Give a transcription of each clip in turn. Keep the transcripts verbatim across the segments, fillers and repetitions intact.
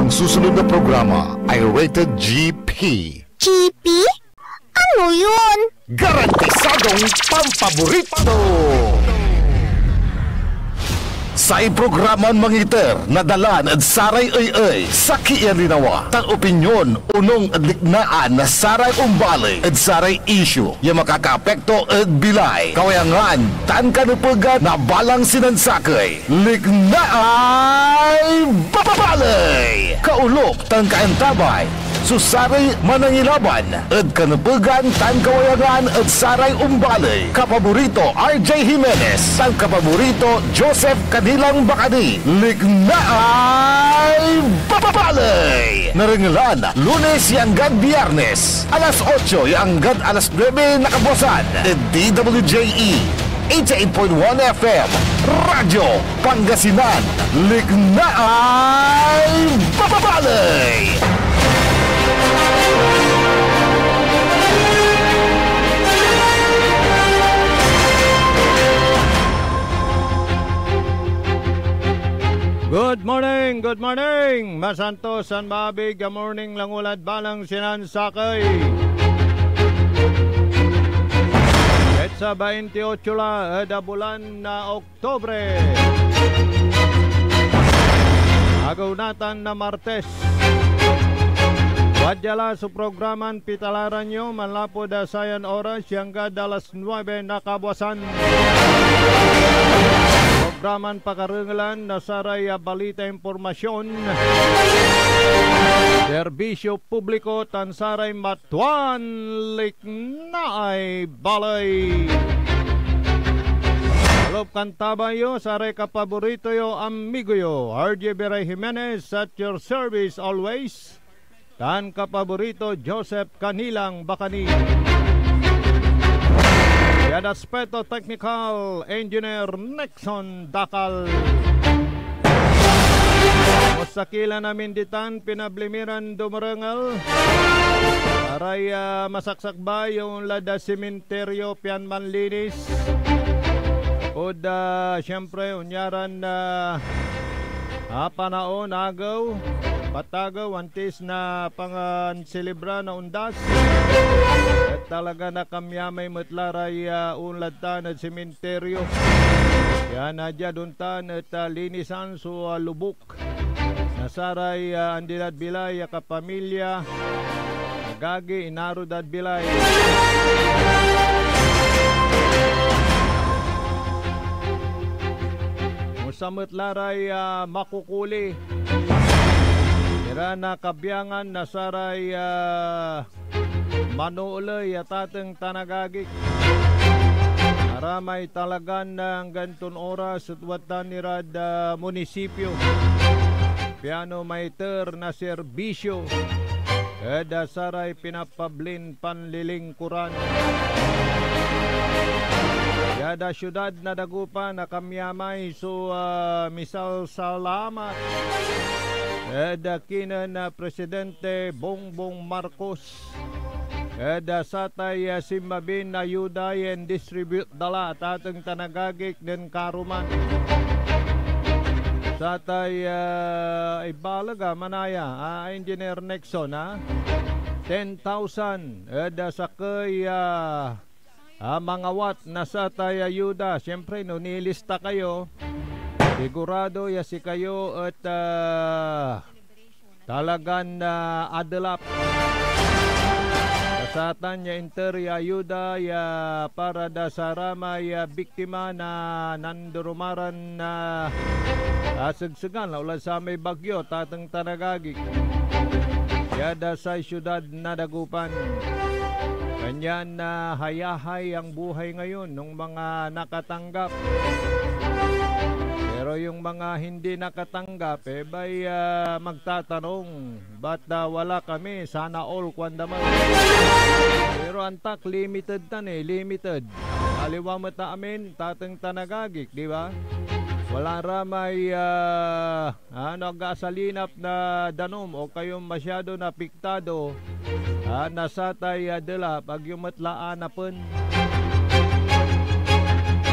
Susunod na programa ay rated G P. G P? Ano yun? Garantisadong pampaborito! Say programan mangiter na dalan ed saray ey-ey, sakey ya linawa, tan opinyon onung ed liknaan na saray ombaley ed saray isyu ya makakaapekto ed bilay, kawayangan, tan kanepegan na balang sinansakey. Liknaay Baley! Kaolop tan kaantabay so saray manangilaban ed kanepegan tan kawayangan ed saray ombaley. Kapaborito, R J Jimenez, tan kapaborito, Joseph Kanilang Bacani. Liknaay Baley! Narengelan, Lunes ya anggad Biyernes, alas otso ya anggad alas nuebe na kabuasan, ed D W J E, eighty-eight point one F M, Radyo Pangasinan, Liknaay Baley! Good morning, good morning! Masantos tan maabig a morning langulad balang sinansakey. Petsa baintiotso la ed bulan na Oktubre. Agew natan na Martes. Wadya la so programan pitalaran yo manlapud sayan oras ya anggad alas nuebe na kabuasan. Programan pakarengelan na saray, ah, balita, impormasyon, serbisyo publiko, tan saray matuan liknaay baley. Alop kan tabang yo, saray kapaborito yo, amigo yo, R J Biray Jimenez, at your service always. Tan kapaborito, Joseph Kanilang Bacani. Diad aspeto teknikal, Engineer Nixon Dakal. Kumusta ki lan amin ditan, pinabli mi ran dumerengel? Saray, ah, masaksakbay ya onlad, ah, siminteryo pian manlinis. Od, ah, siyempre, onyaran, ah, ah, panaon, agew, patagew, antis na panganselebra na Ondas. Et talaga nakamyamay met la ray, ah, onlad tan ed siminteryo. Pian, ah, diad ontan et, ah, linisan so, ah, lobuk na saray, ah, andi lad bilay ya kapamilya, agagi, inaro dad bilay. Kumusta met la ray, ah, makukuli iran kabiangan na saray, ah, manooley a tateng tan agagik. Aramay talagan, ah, anggan ton oras et wadtan irad, ah, munisipyo, piano maiter na serbisyo ed, ah, saray pinapablin panlilingkuran. Diad, ah, siudad na Dagupan, nakamyamay so, ah, misalsalamat ed, ah, kinen, ah, Presidente Bongbong Marcos ed, ah, satay, ah, sinmabin ayuda ya indistribute da la, tateng tan agagik, nen karuman. Satay, ah, ibaleg, ah, manaya, ah, Engineer Nixon, ah, ten thousand ed, ah, sakey, ah, ah, mangawat na satay ayuda. Siyempre, no nilista kayo, sigurado ya sikayo et, ah, talagan, ah, adelap. Satan ya inter ya ayuda ya para da saramay, ah, biktima na nandurumaran na, ah, segsegan, laulan samay bagyo, tateng tan agagik. Ya da say siudad na Dagupan. Kanyan, ah, hayahay ang buhay ngayon ng mga nakatanggap. Pero yung mga hindi nakatanggap, eh, bay, ah, magtatanong, "Ba't, ah, wala kami? Sana all," kuan da man. Pero antak, limited tan eh, limited. Aliwa met amin, tateng tan agagik, di ba? Wala ra may, ah, ah, no, agasalinap na danum o kayo masyado na apektado, ah, na satay, ah, delap, agyo met la anapen.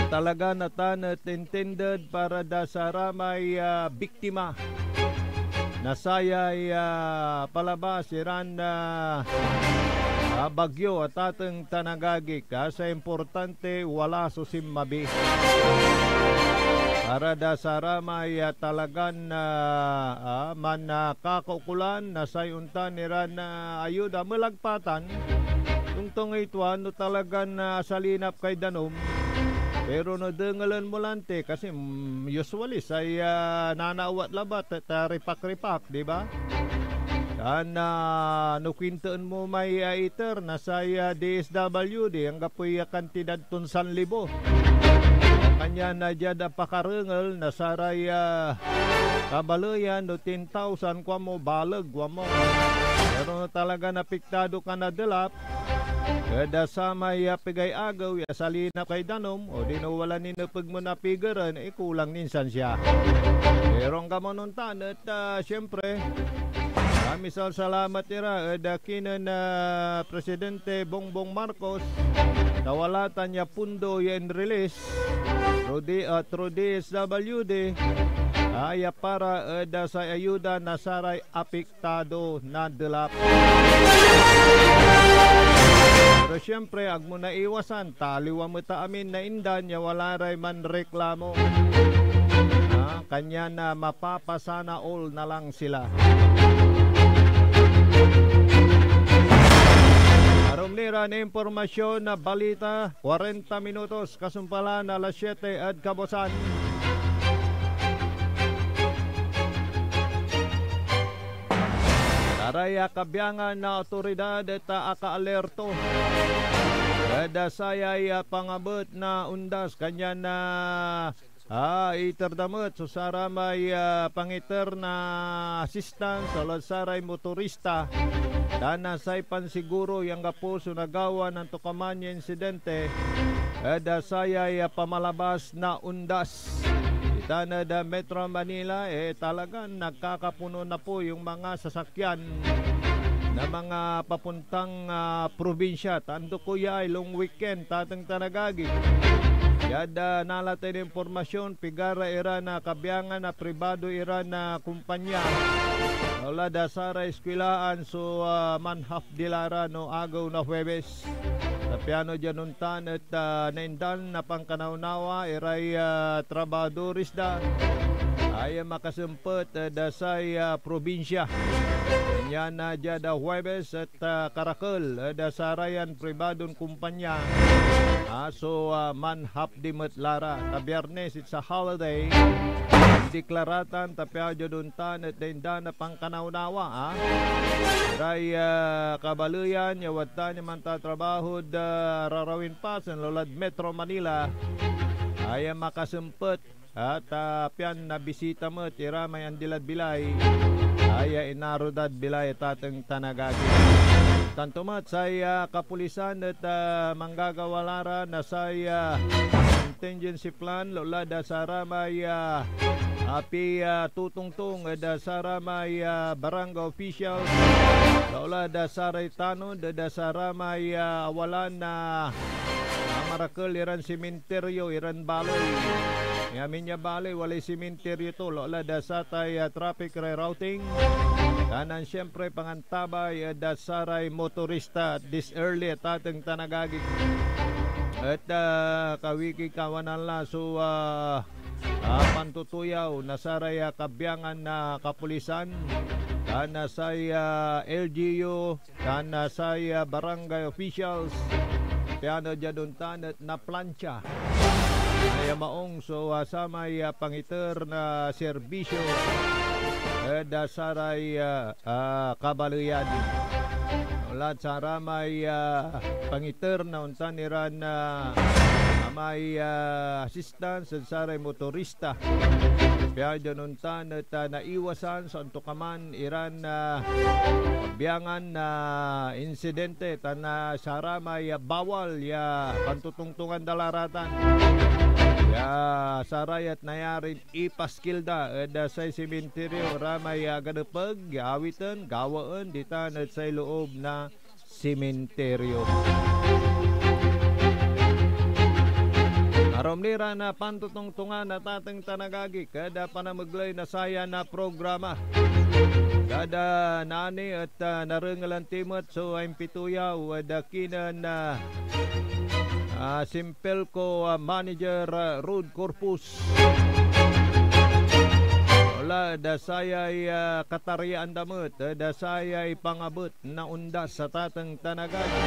Talaga natan et intended para da saramay, ah, biktima na sayay, ah, palabas iran, ah, ah, bagyo, atateng tan agagik, ah, say importante, wala so sinmabi. Para da saramay, ah, talagan, ah, ah, man, ah, kakaukolan na say ontan iran, ah, ayuda, melagpatan, tongtongey tua no talagan, ah, asalinap kay danum. Pero no dengelen mo lanti, kasi, mm, usually, say, ah, nanaawat labat, et, ah, ripak-ripak, di ba? Tan, ah, no kuinteen mo may, ah, iter na say, ah, D S W D, anggapoy, ah, kantidad ton sanlibo. Kanyan, ah, diad, ah, pakarengel na saray, ah, kabaleyan no ten thousand, kuan mo, baleg, kuan mo. Pero no talagan apektado ka na delap, ed, ah, samay, ah, pigay agew ya salinap kay danum, odino wala nin nepeg mon apigeren, eh, kulang nin sansia. Pero anggan mo nontan et, ah, siyempre, ah, misalsalamat ira ed, ah, kinen, ah, Presidente Bongbong Marcos, ta wala tan ya pondo ya inrelease through D-, ah, through D S W D, ah, ya para ed, ah, say ayuda na saray apik- apektado na delap. Pero siyempre, agmo naiwasan, ta aliwa met amin naindan ya wala ray manreklamo. Ah, kanyan, ah, mapapasana all na lang sila. Arum ni ran impormasyon na balita, kwarenta minutos kasumpal na alas siete ed kabuasan. Saray, ah, kabiangan na awtoridad et, ah, akaalerto ed, ah, sayay, ah, pangabet na ondas, kanyan, ah, ah, iter da met so saramay, ah, pangiter na assistance, walad saray motorista, tan, ah, say pansiguro ya anggapo so nagawa na antokaman ya insidente ed, ah, sayay, ah, pamalabas na ondas. Ditan ed, ah, Metro Manila, eh, talagan nagkakapuno na po yung mga sasakyan na mga papuntang, ah, probinsya. Tando ko ya ay long weekend, tateng tan agagi. Diad, ah, nala tayo na impormasyon, pigara iran na kabiangan na pribado iran na kumpanya. Wala da saray eskwelaan so, ah, manhapdi la ra no agew na Huwebes. Ta piano diad ontan et, ah, naindan na pankanawnawa iray, ah, trabahadores da, ay makasempet ed, ah, say, ah, probinsya. Kanyan, ah, diad, ah, Huwebes et, ah, karakel ed, ah, sarayan pribadon kumpanya, ah, so, ah, manhapdi met la ra. Ta Biyernes, it's a holiday. Deklara tan, ta piano diad ontan et naindan na pankanawnawa, ah. Iray, ah, kabaleyan ya wadtan ya mantatrabahod, ah, rarawin pasen, walad Metro Manila, ay, ah, makasempet, at, ah, pian nabisita met ira may andi lad bilay, ay, ah, inaro dad bilay, tateng tan agagi. Tanto met say, ah, kapulisan et, ah, manggagawa la ra na say, ah, contingency plan, walad, ah, saramay, ah, api, ah, tutungtong ed, ah, saramay, ah, barangay officials, walad, ah, saray tanod ed, ah, saramay, ah, awalan na, ah, marakel iran siminteryo, iran baley. Amin ya baley, walay siminteryo to, walad, ah, satay, ah, traffic rerouting. Tan, ah, siyempre, pangan- tabay ed, ah, saray motorista this early, tateng tan agagi. Et, ah, kawiki kawanan la so, ah, ah, pantutuyaw na saray, ah, kabiangan na kapulisan, tan na say, ah, L G U, tan na say, ah, barangay officials, piano diad ontan et naplansia. Ay, ah, maong so, ah, samay, ah, pangiter na serbisyo ed, ah, saray, ah, ah, kabaleyan. Walad saramay, ah, pangiter na ontan iran, ah, amay, ah, assistance ed saray motorista. Pian diad ontan et, ah, naiwasan so antokaman iran, ah, kabiangan na insidente tan, ah, saramay, ah, bawal ya pantotongtongan da la ratan. Ya sarayat nayarin ipaskil da ed, ah, say siminteryo ra may, ah, gadepeg ya awiten, gawaen ditan ed say loob na siminteryo. Arum ni ra na pantotongtongan na tateng tan agagi ed, ah, panamegley na sayan a programa. Ada nani et, ah, narengelan ti met so impituyaw ed, ah, kinen, ah, ah, Simpelco, ah, manager, ah, Rod Corpus. Wala ed, ah, sayay, ah, kataryaan da met ed, ah, sayay pangabet na ondas a tateng tan agagi.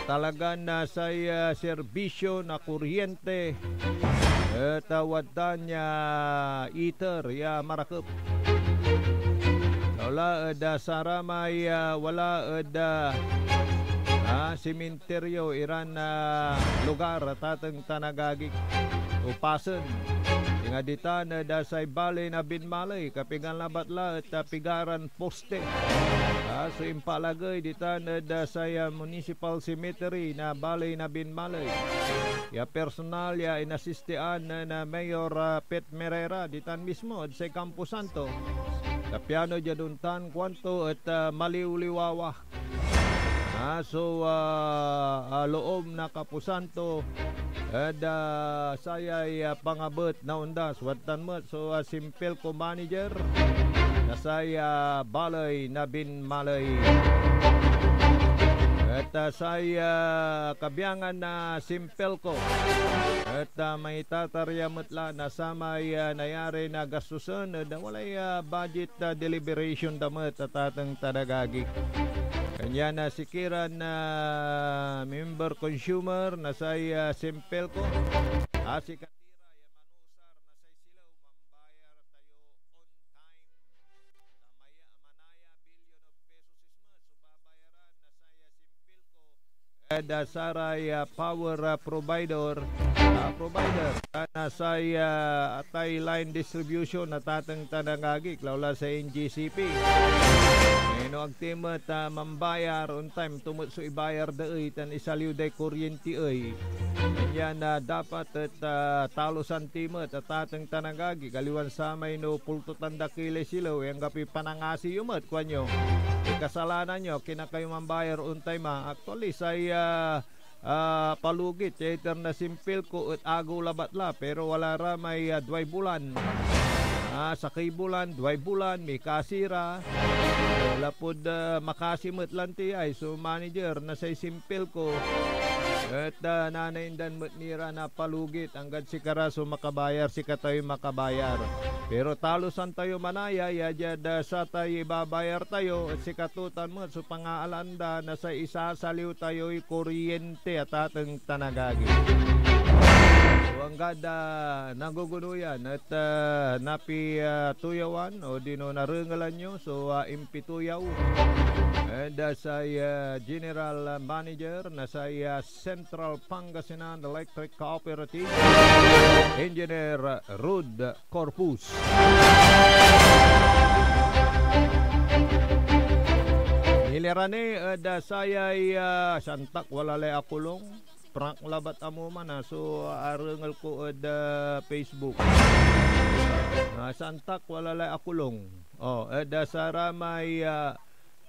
Talagan, ah, say, ah, serbisyo na kuryente et, ah, wadtan ya iter ya marakep. Wala ed, ah, saramay, ah, wala ed, ah, ah, siminteryo iran, ah, lugar a tateng tan agagi o pasen. Singa ditan ed, ah, say baley na binmaley, kapigan labat la et, ah, pigaran poste. Ah, so impalagey ditan ed, ah, say, ah, municipal cemetery na baley na binmaley. Ya personal ya inasistian nen, ah, Mayor, ah, Pet Merera ditan mismo ed say Camposanto. Ta piano diad ontan kuanto et, ah, maliwliwawa. Ah, so, ah, ah, loob na Camposanto ed, ah, sayay, ah, pangabet na ondas. Wadtan met so, ah, Simpelco manager na say, ah, baley na binmaley. Et, ah, say, ah, kabiangan na Simpelco et, ah, mangitatarya met la na samay, ah, nayari na gastusen ed walay, ah, budget, ah, deliberation da met a tateng tan agagi. Kanyan, ah, sikiran, ah, member consumer na say, ah, Simpelco, ah, sikatira ya manusar na say silew, mambayar tayo on time. Ta maya, manaya billion of pesos ismet so babayaran na say, ah, Simpelco ed, ah, saray, ah, power, ah, provider, ah, provider, ah, na say, ah, atay line distribution na tateng tan agagi, wala say N G C P. Eh, no ag ti met, ah, mambayar on time, to met so ibayar da ey, tan isaliw day kuryente ey. Kanyan, ah, dapat et, ah, talusan ti met a tateng tan agagi, aliwan samay no pultotan da ki lay silew, eh, anggapoy panangasi yo met, kuanyo. Eh, kasalanan yo, akin a kayo mambayar on time, ah. Actually, say, ah, ah, palugit ya iter na Simpelco et agew labat la, pero wala ra may, ah, duay bulan. Ah, sakey bulan, duay bulan, mikasi ra. Lapud, ah, makasi met lan ti ay so manager na say Simpelco et, ah, nanaindan met ni ra na palugit, anggad sikara so makabayar, sikatayoy makabayar. Pero talusan tayo manaya ya diad, ah, satay ibabayar tayo et sikato tan met so pangaalaan da na say isasaliw tayoy kuryente a tateng tan agagi. So, anggad, ah, naguguno yan et, ah, napi, ah, tuyawan odino narengelan yo so, ah, impituyaw ed, ah, say, ah, general manager na say, ah, Central Pangasinan Electric Cooperative, Engineer Rod Corpus. Nilirani ed, ah, sayay, ah, santak wala lay akulong. Prank labat amo man, ah, so arengel ko ed, ah, Facebook. Ah, santak wala lay akulong. Oh, ed, ah, saramay, ah,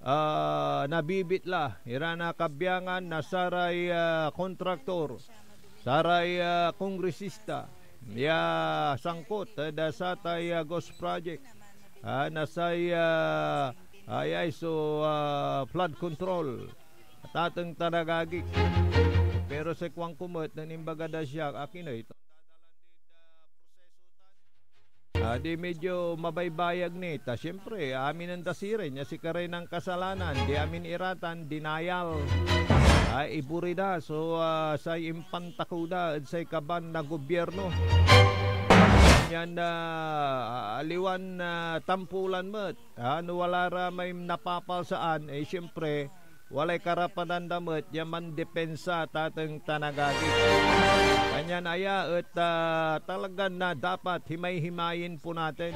ah, nabibitla, ira na kabiangan na saray, ah, kontraktor, saray, ah, kongresista, ya sangkot ed, ah, satay, ah, ghost project, ah, na say, ah, ayay so, ah, flood control. Tateng tan agagi. Pero say kuanko met, nen imbaga da siak, akin ey, Ah, di medyo mabaybayag ni, ta siyempre, aminen da sirin ya sikaray nankasalanan, di amin iratan, denial. Ay, iburi da so, ah, say impantakew da ed say kaban na gobyerno. Yan, ah, aliwan, ah, tampulan met. Ah, no wala ra may napapalsaan, eh, siyempre, walay karapatan da met ya mandepensa, tateng tan agagi. Kanyan aya et, ah, talagan na dapat himay-himayen po natin,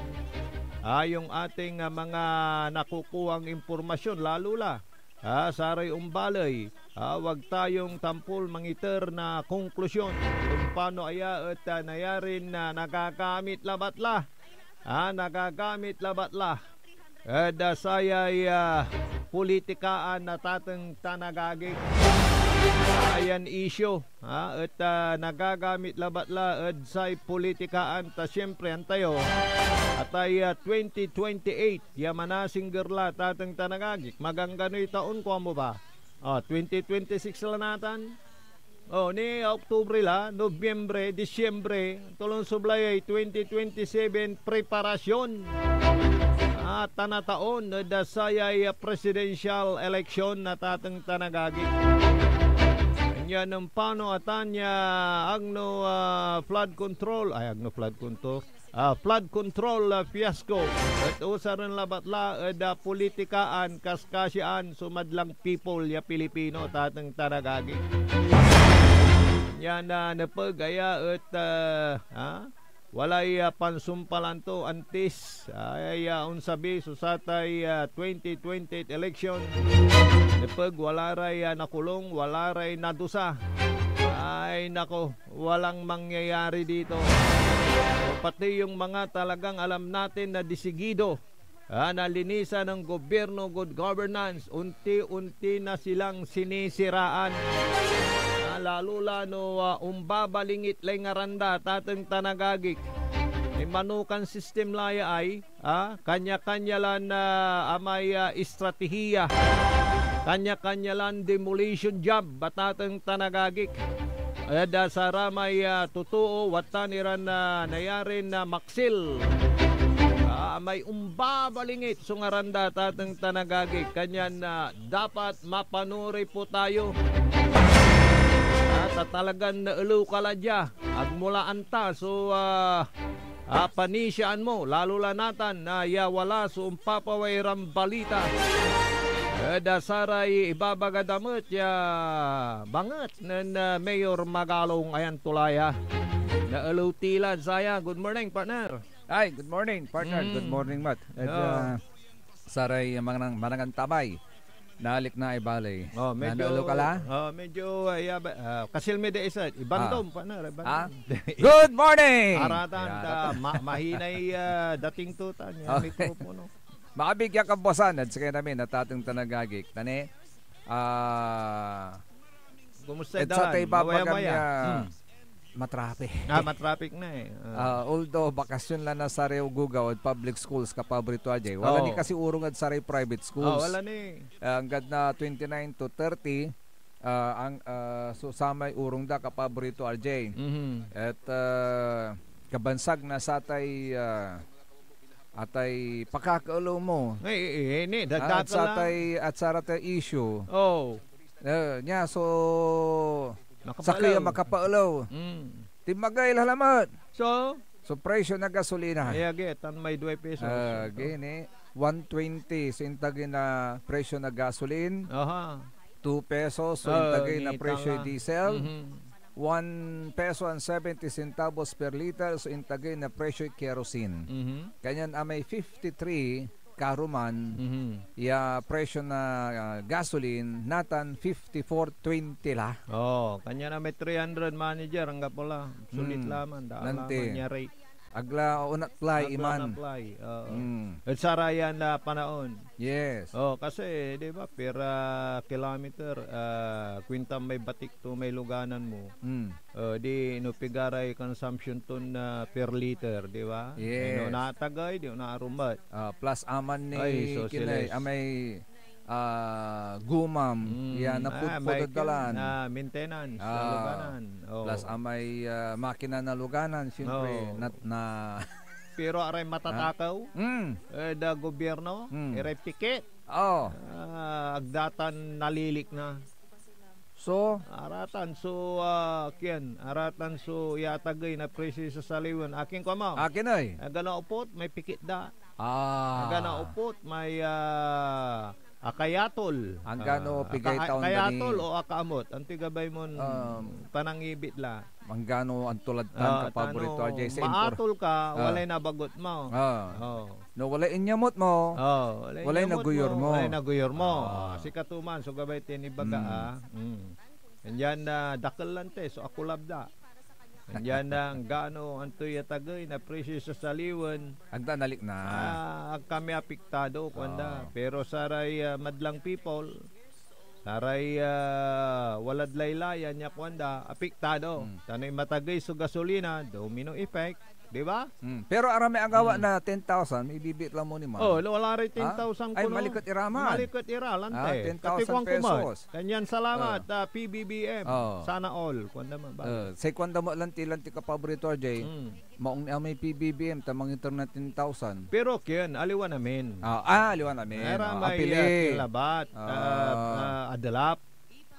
ah, yung ating, ah, mga nakukuhang impormasyon, lalo la, ah, saray ombaley, ah, wag tayong tampol mangiter na konklusyon kung paano aya et, ah, nayarin, ah, nagagamit labat la, ah, nagagamit labat la ed, ah, sayay, ah, politikaan na tateng tan agagi. Ayan issue, ha, et, ah, nagagamit labat la ed say politikaan, ta siyempre, antayo, atay, ah, twenty twenty-eight ya manasingger la, tateng tan agagik, magangganoy taon, kuan mo ba? Oh, twenty twenty-six la natan. Oh, ni Oktubre la, Nobyembre, Disyembre, tolon sublay ay twenty twenty-seven preparasyon. Ah, tan a taon ed sayay presidential election na tateng tan agagi. Kanyan ompano atan ya agno, ah, flood control, ay, agno flood control, ah, flood control, ah, fiasco. Et usaren labat la ed, ah, politikaan, kaskasian so madlang people ya Pilipino, tateng tan agagi. Yan, ah, nepeg aya et, ah, ah, walay, ah, pansumpalan to antis, ay, ah, onsabi so satay, ah, twenty twenty-eight election. Nepeg, wala ray, ah, nakulong, wala ray nadusa. Ay, nako. Walang mangyayari dito. Pati yung mga talagang alam natin na disigido, ah, na linisan ng gobyerno, good governance, unti-unti na silang sinisiraan. Ah, lalo la no, ah, ombabalingit lay ngaran da, tateng tan agagik. May manukan system la ya ay, ah, kanya-kanya lan, ah, amay, ah, estratehiya. Kanya-kanya lan demolition job, tateng tan agagik. Ed, ah, saramay, ah, totoo, watan iran, ah, nayarin, ah, maksil. Ah, may ombabalingit so ngaran da, tateng tan agagik. Kanyan, ah, dapat mapanuri po tayo. Ah, ta talagan naelew ka la dia. Agmo la anta so, ah, ah, panisiaan mo, lalo la natan, ah, ya wala so ompapaway ran balita. Ed, ah, saray ibabaga da met ya banget nen, ah, Mayor Magalong ayan tulaya. Naelew ti la saya. Good morning, partner. Ay, good morning, partner. Mm. Good morning, Matt. Ed, Yeah. ah, saray manang-, manangan tamay. Nalik na ay baley. Oh, medyo, Nanalo ka la? Oh, medyo, ah, yaba-, ah, kasil mi da isa. Ibandom Ah. pa na, ibandom. Ah? Good morning! Aratan, Ayan. ta, ma-, mahinay, ah, dating to, tan, yung Okay. mikropono. Maabig ya kabuasan, ed sikayo namin, natateng tan agagik. Tani, ah, Kumusta ed dalan? Satay babagam Mawaya-maya. ya, Hmm. matraffic. Ah, matraffic na eh. Ah. Ah, although bakasyon la na saray ogogaw ed public schools, kapaborito a jay. Wala ni Oo. kasi orong ed saray private schools. Ah, wala ni. Ah, anggad na twenty-nine to thirty, ah, ang, ah, so samay orong da, kapaborito, R J. Mhm. Et, ah, kabansag na satay, ah, atay pakakaelew mo. Ay, eh, eh, ni, Ah, dagdakel at la. satay, at saratay issue. Oh. Eh, nia, so, Makapaelew. sakey a makapaelew. Mm. Tinmagey la lamet. So? So, presyo na gasolina. Ay, agi, tan may duay pesos. Ah, So, gini, one twenty so intagey na presyo na gasolin. Aha. Two pesos so Ah, intagey na ngitan presyo la. diesel. Mhm. One peso and seventy centavos per liter so intagey na presyo kerosene. Mhm. Kanyan amay fifty-three karuman Mhm. ya presyo na, ah, gasolin, natan fifty-four twenty la. Oh, kanyan amay three hundred manager, anggapo la. Sulit Hmm. laman, daan Nanti. laman, nyari. Agla onat play Agla iman. onat play, oo. Mm. Ed sarayan a panaon. Yes. Oh, kasi, di ba, per, ah, kilometer, ah, kwinta may batik to may luganan mo. Mm. Oh, di no pigaray consumption ton, ah, per liter, di ba? Yes. No natagay, di no arumat. Ah, plus aman ni Ay, so kinay, siles. amay ah, gumam, Mm. ya Ah, napudpud may ed dalan. kin-, ah, maintenance, Ah, luganan. Oh. plus amay, ah, makina na luganan, siyempre, Oh. nat-, na Pero aray matatakew, Mm. eh, da gobyerno, Mm. iray pikit. Oh. Ah, agdatan nalilik na. So? Aratan so, ah, kian, aratan so yatagey na presyo sa saliwen. Akin ko mo. Akin ay. Agana upot, may pikit da. Ah. Agana upot, may, ah, akayatol. Anggano Ah, pigay aka-, taon da ni akayatol o akaamot. Antoy gabay mon Um, panangibit la? Anggano antulad tan Ah, kapaborito tano, a jay sa impor-, maatol ka, Ah. walay nabagot mo. Ah. Oh. No, walay inyamot mo, Oh, walay walay inyamot naguyor mo, mo. walay naguyor mo. Ah. Ah, sikato man, so gabay tin ibaga, Mm. ah. Mm. Andiyan na dakel lan te, so akulab da. Andiyan na anggano, antoy atagey na presyo sa saliwen. Agda nalik na. Ah, ag kami apektado, kuanda. Ah. Pero saray, ah, madlang people, Saray, ah, walad laylayan ya kuanda, apektado. Hmm. Tan no inmatagey so gasolina, domino effect, di ba? Hmm. Pero aramay agawa Hmm. na ten thousand, may bibit la mo ni man. Oh, wala ray Ha? ten thousand Ay, kuno. Maliket ira man. Maliket ira, lante. Ah, ten thousand Katikuan ko man. pesos. Kanyan salamat, Oh. ah, P B B M. Oh. Sana all. Kuanda man ba? Eh, say kuanda mo lanti-lanti kapaborito, R J. Hmm. Maong ni amay P B B M ta mangiter na ten thousand. Pero ken, aliwan amin. Ah, ah, aliwan amin. Era Ah, may, apili. ah, ken labat, Ah. ah, ah, adelap.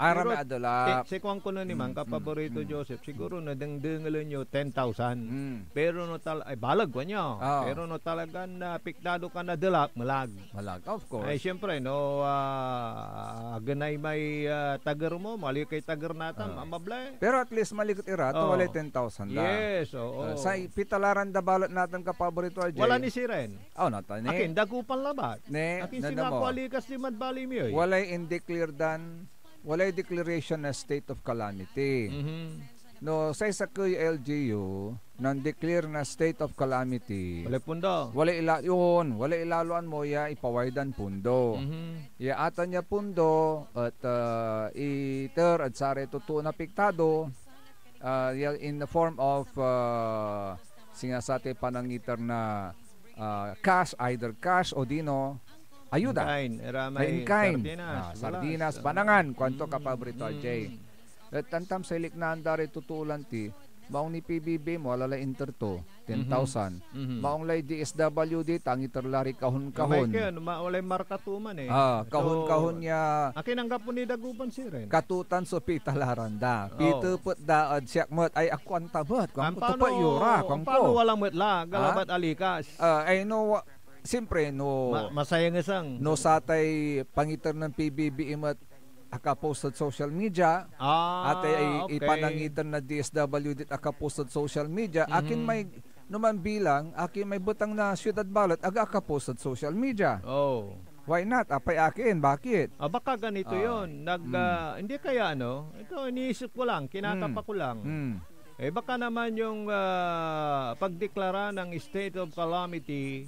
Ara Pero may adelap. ti-, si kuan ko na ni man, Mm, kapaborito mm, mm. Joseph, siguro na dengdengelen yo ten thousand. Mm. Pero no tal-, ay, balag ko nyo. Ah. Pero no talagan na apektado ka na delap, melag. Malag, of course. Ay, siyempre, no, ah, agenay may, ah, tager mo, maliw kay tager natan, Ah. amable. Pero at least maliket ira, to Oh. walay ten thousand da. Yes, oo. Ah, say pitalaran da balet natan kapaborito, R J? Wala ni siren. Oh, natan ni. Akin, dagupan labat. Ne, Akin nanda singa mo. ko alikas di madbali mi, oy. Walay indeclare dan, walay declaration na state of calamity. Mhm. No, say sakey L G U, nan-declare na state of calamity. Walay pundo. Walay ila-, yun, walay ilaloan mo ya ipaway dan pundo. Mhm. Ya atan ya pundo et, ah, iter ed saray totoon apektado, ah, ya in the form of, ah, singa satay panangiter na, ah, cash, either cash o dino, ayuda. In kind, era may In kind. sardinas, Ah, bulas. sardinas, Mm. panangan, kuanto Mm, kapaborito, mm. R J. Et tantam say liknaan da ray totoo lanti, maong ni P B B M, wala lay inter to, ten thousand. Mhm. Mhm. Maong lay D S W D, tangiter la ray kahon-kahon. Amay ken, ma-, walay marka to man eh. Ah, So, kahon-kahon ya akin anggapo ni dagupan sirin. Katutan so pitalaran da. Oh. Pitepet da ed siak met. Ay, akuan ta met. Kuan ko, Ampano, "Tepet yo ra," kuan ampano ko. wala met la, Ah? galabat alikas? Ah, I know, siyempre, no, Ma-, masayangesang. no satay pangiter nen P B B M et akapost ed social media, Ah, atay i-, okay. ipanangitan na D S W D et akapost ed social media, akin Mhm. may, no man bilang, akin may betang na siudad balet aga akapost ed social media. Oh. Why not? Apay akin, bakit? Ah, baka ganito Ah. yun. Nag, Mm. ah, hindi kaya ano, ito iniisip ko lang, kinakapa Mm. ko lang. Mm. Eh, baka naman yung, ah, pagdeklara ng state of calamity,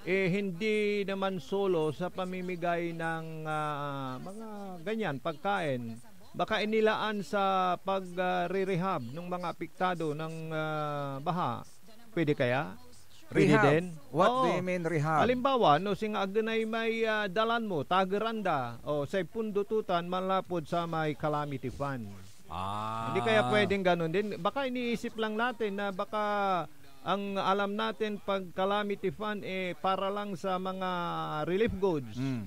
eh, hindi naman solo sa pamimigay ng, ah, mga ganyan, pagkain. Baka inilaan sa pag, ah, re-rehab ng mga apektado ng, ah, baha. Pwede kaya? Pwede Rehab? din? What do Oo. you mean, rehab? Halimbawa, no, singa agenay may, ah, dalan mo, tageran da, o say pundo tutan manlapud samay calamity fund. Ah. Hindi kaya pwedeng ganun din? Baka iniisip lang natin na baka ang alam natin pag calamity fund, eh, para lang sa mga relief goods. Mm.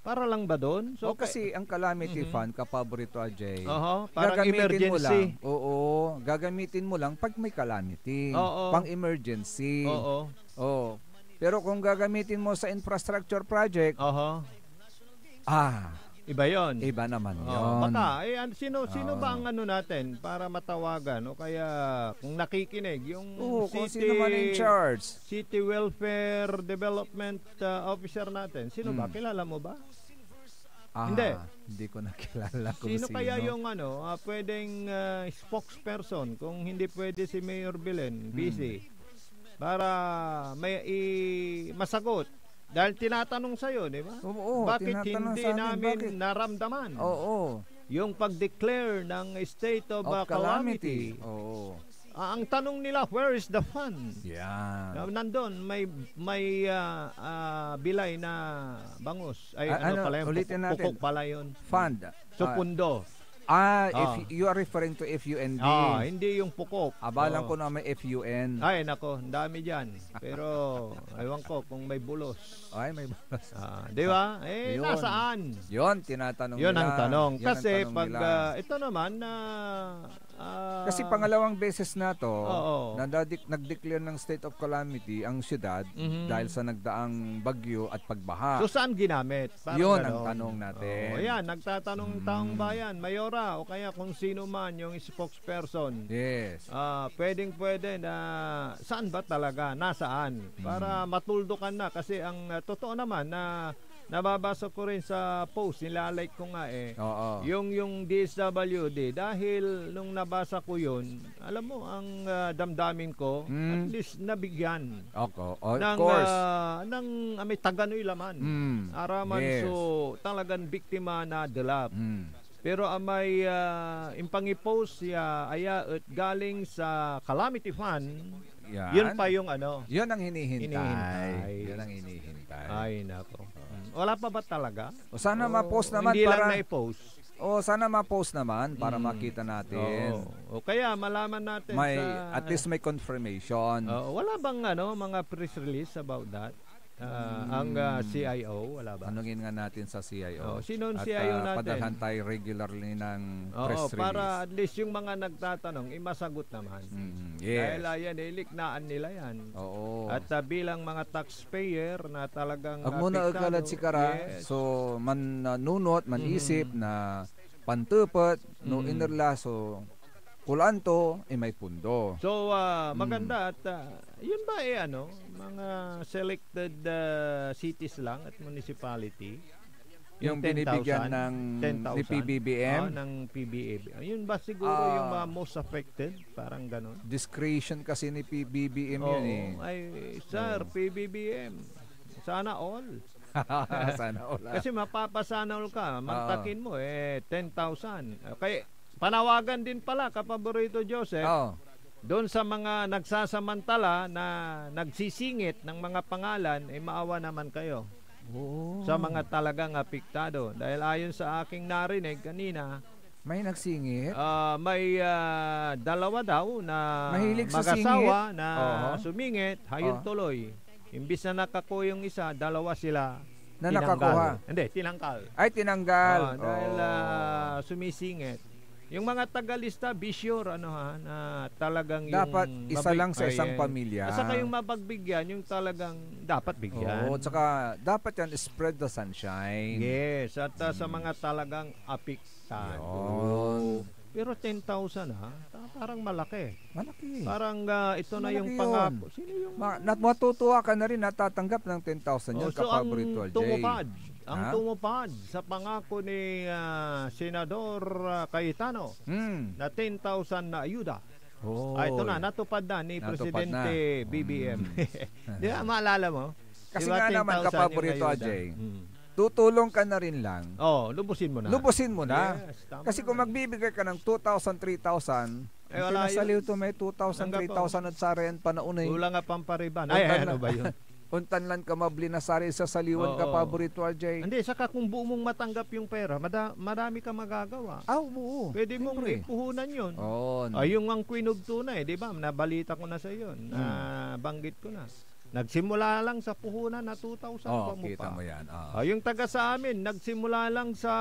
Para lang ba doon? So, O, kasi ang calamity Mhm. fund, kapaborito, Ajay, Oho, parang gagamitin mo emergency. lang. Oo, gagamitin mo lang pag may calamity. Oo. Pang emergency. Oo. Oo. Pero kung gagamitin mo sa infrastructure project, Oho. ah, Iba yon. iba naman Oh, yon. baka, eh, an-, sino, sino ba Ah. ang ano natin para matawagan? O kaya, kung nakikinig, yung Oo, kung city, sino man in charge. city welfare development, ah, officer natin. Sino ba? Hmm. Kilala mo ba? Ah, Hindi. hindi ko nakilala kung Sino sino. kaya yung ano, ah, pwedeng, ah, spokesperson kung hindi pwede si Mayor Belen, Hmm. busy? Para may i-, masagot. Dahil tinatanong sa'yo, di ba? Oo, Bakit tinatanong hindi sa amin, namin bakit? naramdaman Oo. yung pag-declare ng state of, Of ah, calamity? calamity. Oo. Ah, ang tanong nila, "Where is the fund?" Yan. Ah, nandun, may, may, ah, ah, bilay na bangus. Ay, A-, ano ano, pala yun? ulitin Pukok, natin. pukok pala yun. Fund. So, Ah, pundo. ah, if Oh. y-, you are referring to F U N D. Ah, hindi yung pukok. Abalang Oh. ko na may F U N. Ay, nako, ang dami dyan. Pero, ewan ko kung may bulos. Ay, may bulos. Ah, di ba? Eh, Yun. nasaan? Yun, tinatanong Yun ang nila. tanong. Yun ang Kasi tanong pag, nila. ah, ito naman, ah, ah, Kasi pangalawang beses na to, Oo. na dadik-, nag-declare ng state of calamity ang siyudad Mhm. dahil sa nagdaang bagyo at pagbaha. So, saan ginamit? Parang Yun ang ganon. tanong natin. Oo, yan. Nagtatanong ang taong Mm. bayan, Mayora, o kaya kung sino man yung spokesperson. Yes. Ah, pwedeng-pwede na saan ba talaga? Nasaan? Para Mm. matuldukan na. Kasi ang, ah, totoo naman na nababasa ko rin sa post, nilalike ko nga eh. Oo. Yung, yung D S W D, dahil nung nabasa ko yun, alam mo, ang, ah, damdamin ko, Mm. at least nabigyan Oko-, of ng, course. ah, ng, ah, may taganoy laman. Mm. Araman Yes. so talagan biktima na delap. Mm. Pero amay, ah, impangipost ya aya et galing sa Calamity Fund, Yan. yun pa yung ano, Yun ang hinihintay. hinihintay. Yun ang hinihintay. Ay, nako. Hmm. Wala pa ba talaga? O, sana O, ma-post naman hindi lang para nai-post. O, sana ma-post naman para Hmm. makita natin. Oo. O kaya malaman natin May, sa at least may confirmation. Oo, wala bang ano, mga press release about that? Ah, ang, ah, Hmm. C I O, wala ba? Tanungin nga natin sa C I O. Oh, sino ang At, C I O ah, natin? padalhan tayo regularly ng Oo, press release. para at least yung mga nagtatanong, imasagot naman. Mm, yes. Dahil, ah, yan, iliknaan nila yan. Oo. At, ah, bilang mga taxpayer na talagang Ag mo na apektado, ekalad si Kara, yes. so, man, ah, nunot, man Mhm. isip na pantepet, no Mhm. inerla, so, kulaan to, imay pundo. So, ah, Hmm. maganda at, ah, yun ba eh, ano, mga selected, ah, cities lang at municipality? Yung Yung binibigyan ten thousand? ng, Ten thousand? ni P B B M? Oh, ng P B B M. Yun ba siguro Ah. yung mga most affected? Parang ganon? Discretion kasi ni P B B M yun Oo. eh. Ay, sir, Oo. P B B M. Sana all. Sana all, ah. Kasi mapapasana all ka, Oo. mantakin mo, eh, ten thousand. Okay, panawagan din pala, Kapaborito Joseph, Oo. doon sa mga nagsasamantala na nagsisingit ng mga pangalan, eh, maawa naman kayo Oo. sa mga talagang apektado. Dahil ayon sa aking narinig kanina, May nagsingit? ah, may, ah, dalawa daw na Mahilig sa mag-asawa singit? na Oo. sumingit, hayun Oo. tuloy. Imbis na nakakuya yung isa, dalawa sila Na nakakuha? tinanggal. Hindi, tinanggal. Ay, tinanggal. Oo, dahil, Oo. ah, sumisingit. Yung mga tagalista, be sure, ano ha, na talagang yung Dapat isa mabig-, lang sa ay, isang eh. pamilya. At saka yung mapagbigyan, yung talagang dapat bigyan. Oo, tsaka dapat yan, spread the sunshine. Yes, at, ah, sa Mm. mga talagang apektado. Yun. Pero ten thousand, ha? Ta-, parang malaki. Malaki. Parang, ah, ito na Malaki yung yun. pangako. Sino yung Ma-, nat-, matutuwa ka na rin natatanggap ng ten thousand Oh, yun, so ang Kapaborito J. tumupad, ang Ha? tumupad sa pangako ni, ah, Senador, ah, Cayetano Hmm. na ten thousand na ayuda. Oh. Ah, ito na, natupad na ni Natupad Presidente na. B B M. Hmm. Di ba, maalala mo? Kasi Di ba, nga naman, ten thousand yung Kapaborito ayuda? J. Hmm. Tutulong ka na rin lang. Oh, lubusin mo na. Lubusin mo na. Yes, tama Kasi kung na. magbibigay ka ng two thousand, three thousand, Eh, ang wala sinasaliw yun. to may two thousand, Tanggap, oh. three thousand at saray ang panaon eh. Kulang nga pampariban. Ay, Untan ano lang, ba yun? untan lang ka mabli na saray sasaliwan Oo. Kapaborito J. Hindi, saka kung buo mong matanggap yung pera, mada-, marami ka magagawa. Ah, oo. Pwede mong Siyempre. ipuhunan yun. Oo. Ay, yung ang Queen of Tuna eh, di ba? Nabalita ko na sa yun. Na Hmm. banggit ko na. Nagsimula lang sa puhunan na two thousand Oh, pamukha. kita mo yan, ah. Ah, yung taga sa amin, nagsimula lang sa,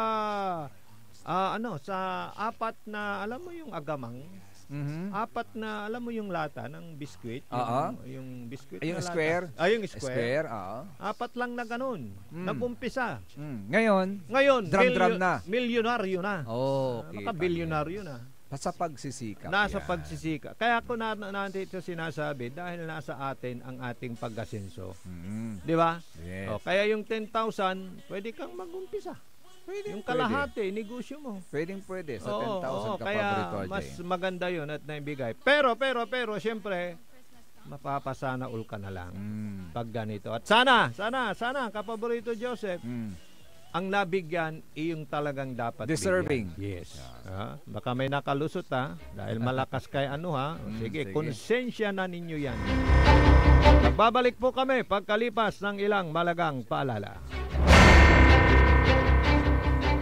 ah, ano, sa apat na, alam mo yung agamang? Mhm. Apat na, alam mo yung lata ng biskwit? Oo. Yung, yung biskwit Yung na lata. square? Ah, yung square. Square, oo. Apat lang na ganun. Mm. Nag-umpisa. Mm. Ngayon, Ngayon, drum-drum milyo-, na. milyonaryo na. Oh, Ah, kita mo yan. makabilyonaryo na. Nasa pagsisikap Nasa yan. pagsisikap. Kaya ako na, na, nandito sinasabi, dahil nasa atin ang ating pag-asenso. Mm. Di ba? Yes. O, kaya yung ten thousand, pwede kang mag-umpisa. Pwede, Yung pwede. kalahati, negosyo mo. Pwedeng pwede sa Oo, ten thousand oo, kaya Kapaborito J. mas maganda yun at naibigay. Pero, pero, pero, siyempre, mapapasana all ka na lang Mm. pag ganito. At sana, sana, sana, Kapaborito Joseph, Mm. ang nabigyan, iyong talagang dapat Deserving. bigyan. Yes. Yeah. Ah, baka may nakalusot, ha? Dahil malakas kay ano, ha? Mm, Sige, sige. konsensya na ninyo yan. Magbabalik po kami pagkalipas ng ilang malagang paalala.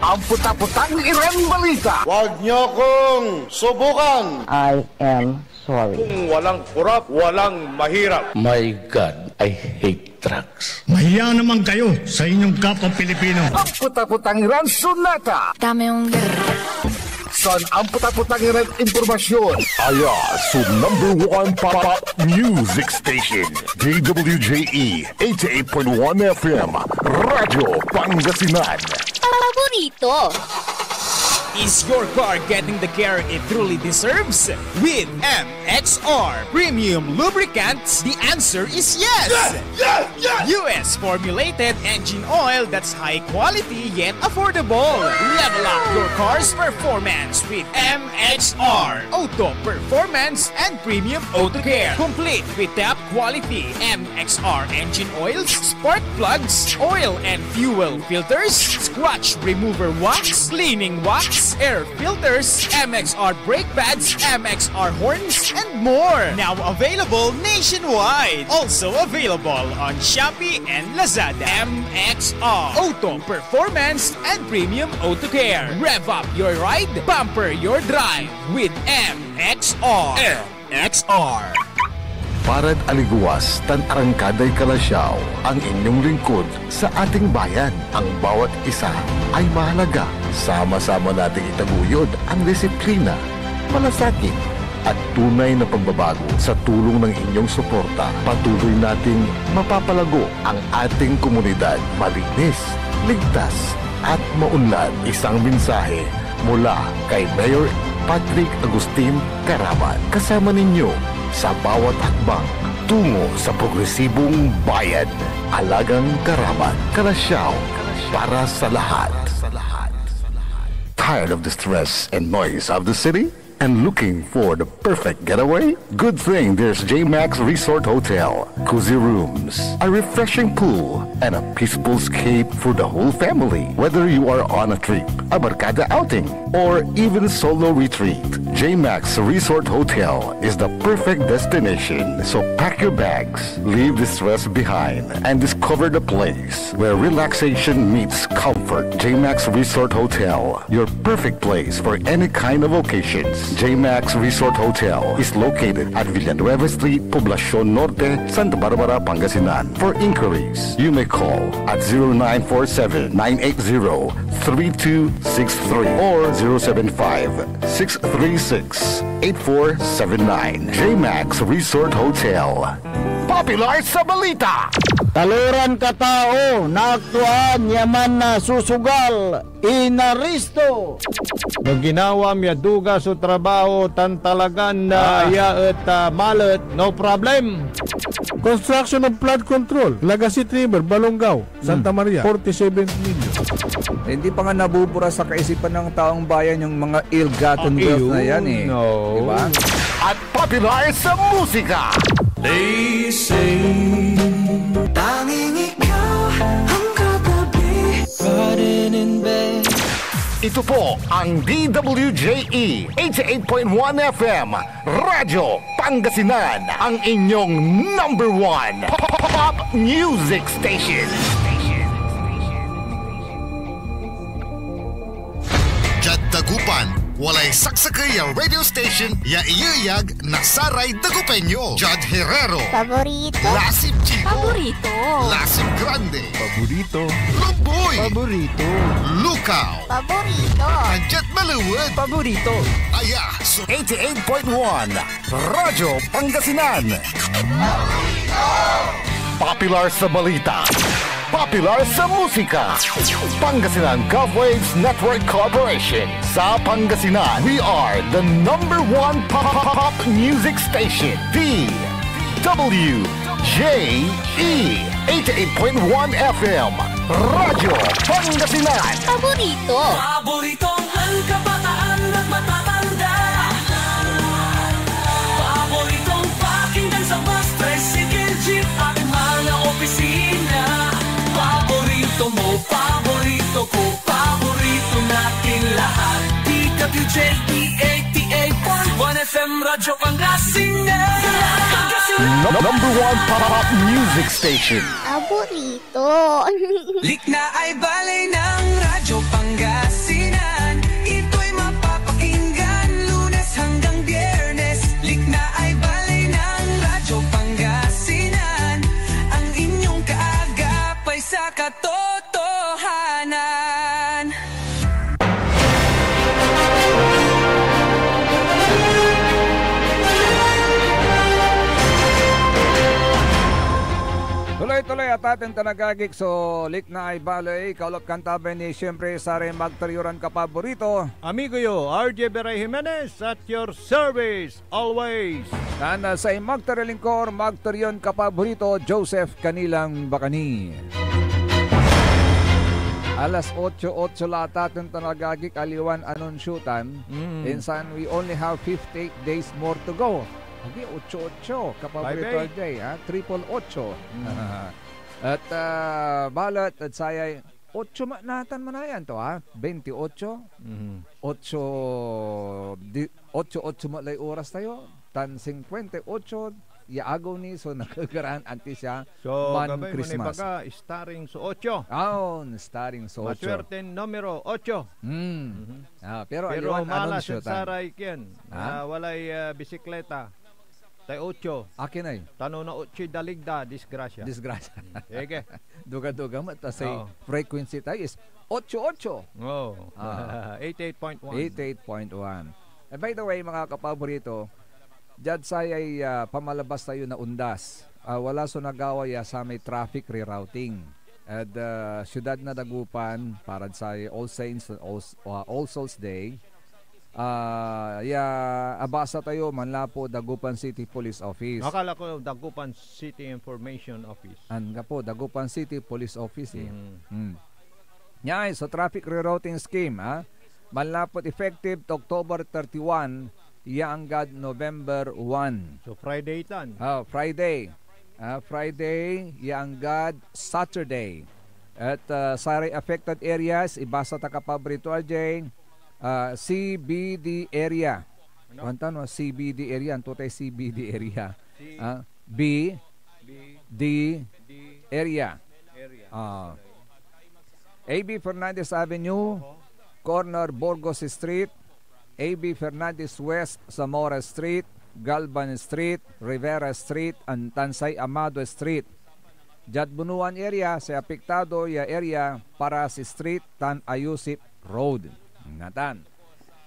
Ang puta-putang Iran Balita. Huwag niyo kong subukan. I am sorry. Kung walang kurap, walang mahirap. My God, I hate drugs. Mahiya naman kayo sa inyong kapwa Pilipino. Ang puta-putang Iran Sonata. Dame yung Son ang puta-putang Iran impormasyon. Aya so number one pop music station, D W J E eighty-eight point one F M, Radyo Pangasinan. Paborito. Is your car getting the care it truly deserves? With M X R Premium Lubricants, the answer is yes! Yes! Yes! Yes! U Formulated engine oil that's high quality yet affordable. Level up your car's performance with M X R Auto Performance and Premium Auto Care. Complete with top quality M X R engine oils, spark plugs, oil and fuel filters, scratch remover wax, cleaning wax, air filters, M X R brake pads, M X R horns, and more. Now available nationwide. Also available on Shopee and Lazada. M X R Auto Performance and Premium Auto Care. Rev up your ride, pamper your drive with M X R. M X R. Parad aligewas tan arangkaday Calasiao, ang inyong lingkod sa ating bayan. Ang bawat isa ay mahalaga. Sama-sama nating itaguyod ang disiplina, malasakit, at tunay na pagbabago. Sa tulong ng inyong suporta, patuloy nating mapapalago ang ating komunidad. Malinis, ligtas, at maunlad. Isang mensahe mula kay Mayor Patrick Agustin Caraman. Kasama ninyo sa bawat hakbang tungo sa progresibong bayan. Alagang Caraman, Calasiao, para sa lahat. Tired of the stress and noise of the city? And looking for the perfect getaway? Good thing there's J-Max Resort Hotel. Cozy rooms, a refreshing pool, and a peaceful escape for the whole family. Whether you are on a trip, a barkada outing, or even solo retreat, J-Max Resort Hotel is the perfect destination. So pack your bags, leave the stress behind, and discover the place where relaxation meets comfort. J-Max Resort Hotel, your perfect place for any kind of occasions. J-Max Resort Hotel is located at Villanueva Street, Poblacion Norte, Santa Barbara, Pangasinan. For inquiries, you may call at zero nine four seven, nine eight zero, three two six three or zero seven five, six three six, eight four seven nine. J-Max Resort Hotel. Popular sa balita. Taloran katao naaktuan ya mansusugal, inaristo. No ginawam ya duga so trabaho tan talagan, ah, Ah. aya et, ah, malet, no problem. Construction of flood control, Lagasit River, Balongaw, Santa Hmm. Maria, forty-seven million. Hindi pa nga nabubura sa kaisipan ng taong bayan yung mga ill-gotten Ah, wealth na yan eh. Ayun, no. Di ba? At popular sa musika. They say, tanging ikaw ang katabi. Riding in bed. Ito po ang D W J E eighty-eight point one F M, Radyo Pangasinan, ang inyong number one pop music station. Diad Dagupan, walay saksakey ya radio station ya iyeyag na saray Dagupeño. Jad Herrero. Paborito. Lasip Chico. Paborito. Lasip Grande. Paborito. Lumboy. Paborito. Lukaw. Paborito. Diad Maliwet. Paborito. Aya so eighty-eight point one Radyo Pangasinan. Popular sa balita. Popular sa musika. Pangasinan Gov Waves Network Corporation. Sa Pangasinan, we are the number one pop, pop, pop music station. D W J E eighty-eight point one F M. Radyo Pangasinan. Paborito. Paboritong ang kabataan at matatanda. Paboritong pakinggan sa bus, tricycle, jeep at mga opisina. Paborito mo, paborito ko, paborito natin lahat. D W J E eighty-eight point one F M Radyo Pangasinan. Pangasinan. Num-, number one pop, pop music station. Paborito. Liknaay baley ng Radyo Pangasinan. Ito'y mapapakinggan Lunes hanggang Biyernes. Liknaay baley ng Radyo Pangasinan. Ang inyong kaagap ay sa katotohanan. Tuloy Tuloy ataten tan agagik so liknaay baley, kaulop kan tabi ni siyempre saray magter yo ran kapaborito. Amigo yo, R J Beray Jimenez, at your service always. Tan, ah, say magter ya lingkor, magter yon kapaborito, Joseph Canilang Bacani. Alas otso, otso la ataten tan agagik, aliwan anunsyo tan. Mm. Insan, we only have fifty-eight days more to go. Agi, otso otso, kapaborito Bye-bye. Day, ha? Triple otso. Mm. At, ah, balet, at sayay, otso ma-, natan manayan to, ha? Bente otso, Mhm. otso, di, otso, otso ma lay oras tayo, tan singkwenta y otso ya agew ni so nakagaraan antis ya So, man gabay mo na Christmas. Ibaga, starring so otso. Aon, starring so otso. Maswerten numero otso. Hmm. Mhm. Ah, pero Pero aliwan malas anunsyo ed tan. Saray kian, Ha? ah, walay, ah, bisikleta. Tay otso. Akin ay? Tano na otsoy dalig da, disgrasya. Disgrasya. Hmm. Sige. Duga-duga mo, ta say Oo. frequency tayo is otso otso. Oo. Ah. Eighty-eight point one. Eighty-eight point one. And by the way, mga kapaborito, diad sayay, ah, pamalabas tayo na Undas, ah, wala so nagawa ya samay traffic rerouting ed, ah, siyudad na Dagupan, parad say All Saints and All, ah, All Souls Day. Ah, ya abasa tayo manlapud Dagupan City Police Office. Akala ko Dagupan City Information Office. Anggapo, Dagupan City Police Office, eh. Mm. Hmm. Nia, so traffic rerouting scheme, ah, manlapud effective to October thirty-one, ya anggad November one. So, Friday tan. Ah, Friday. Ah, Friday, ya anggad Saturday. At, ah, saray affected areas, ibasa ta kapaborito, R J, ah, C B D area. Ano? Kuan ta no, C B D area. Anto tay C B D area? C- Ah, B, B, D, D, area. Area. Ah. A B Fernandez Avenue, Oho. corner Burgos Street, A B Fernandez West, Zamora Street, Galban Street, Rivera Street, and Tansay Amado Street. Diad Bunuan area, say apektado ya area, Paras Street tan Ayusip Road. Natan.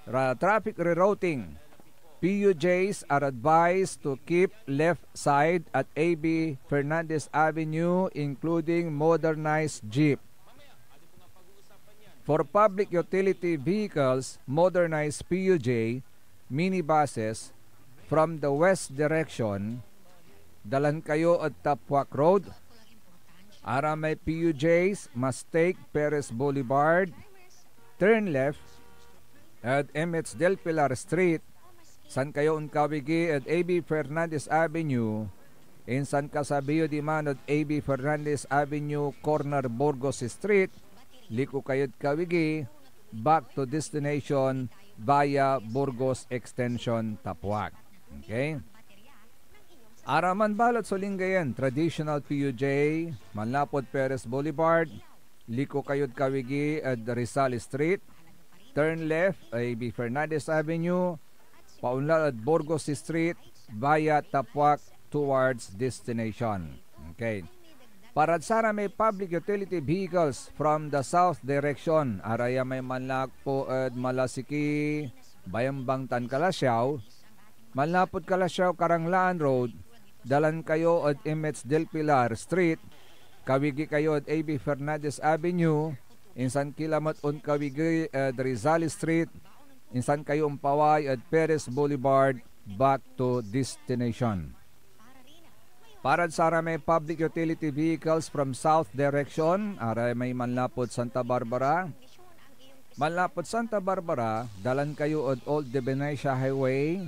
Ra-, traffic rerouting. P U Js are advised to keep left side at A B Fernandez Avenue, including modernized jeep. For public utility vehicles, modernized P U J, minibuses, from the west direction, dalan kayo ed Tapuac Road. Aramay P U Js, must take Perez Boulevard, turn left ed M H Del Pilar Street, san kayo onkawigi ed A B Fernandez Avenue, insan kasabi yo diman ed A B Fernandez Avenue, corner Burgos Street, liko kayod kawigi, back to destination via Burgos Extension, Tapuac. Okay? Araman balet so linggayan, traditional P U J, manlapud Perez Boulevard, liko kayod kawigi ed Rizal Street, turn left, A B Fernandez Avenue, paunlad ed Burgos Street, via Tapuac towards destination. Okay. Parad saramay public utility vehicles from the south direction, arayamay manlapud Malasiki, Bayambang tan Calasiao, manlapud Calasiao, Karanglaan Road, dalan kayo ed M H Del Pilar Street, kawigi kayo ed A B Fernandez Avenue, insan ki lamet onkawigi ed Rizal Street, insan kayo ompaway ed Perez Boulevard, back to destination. Parad saramay public utility vehicles from south direction, aramay manlapud Santa Barbara, manlapud Santa Barbara, dalan kayo ed Old De Venecia Highway,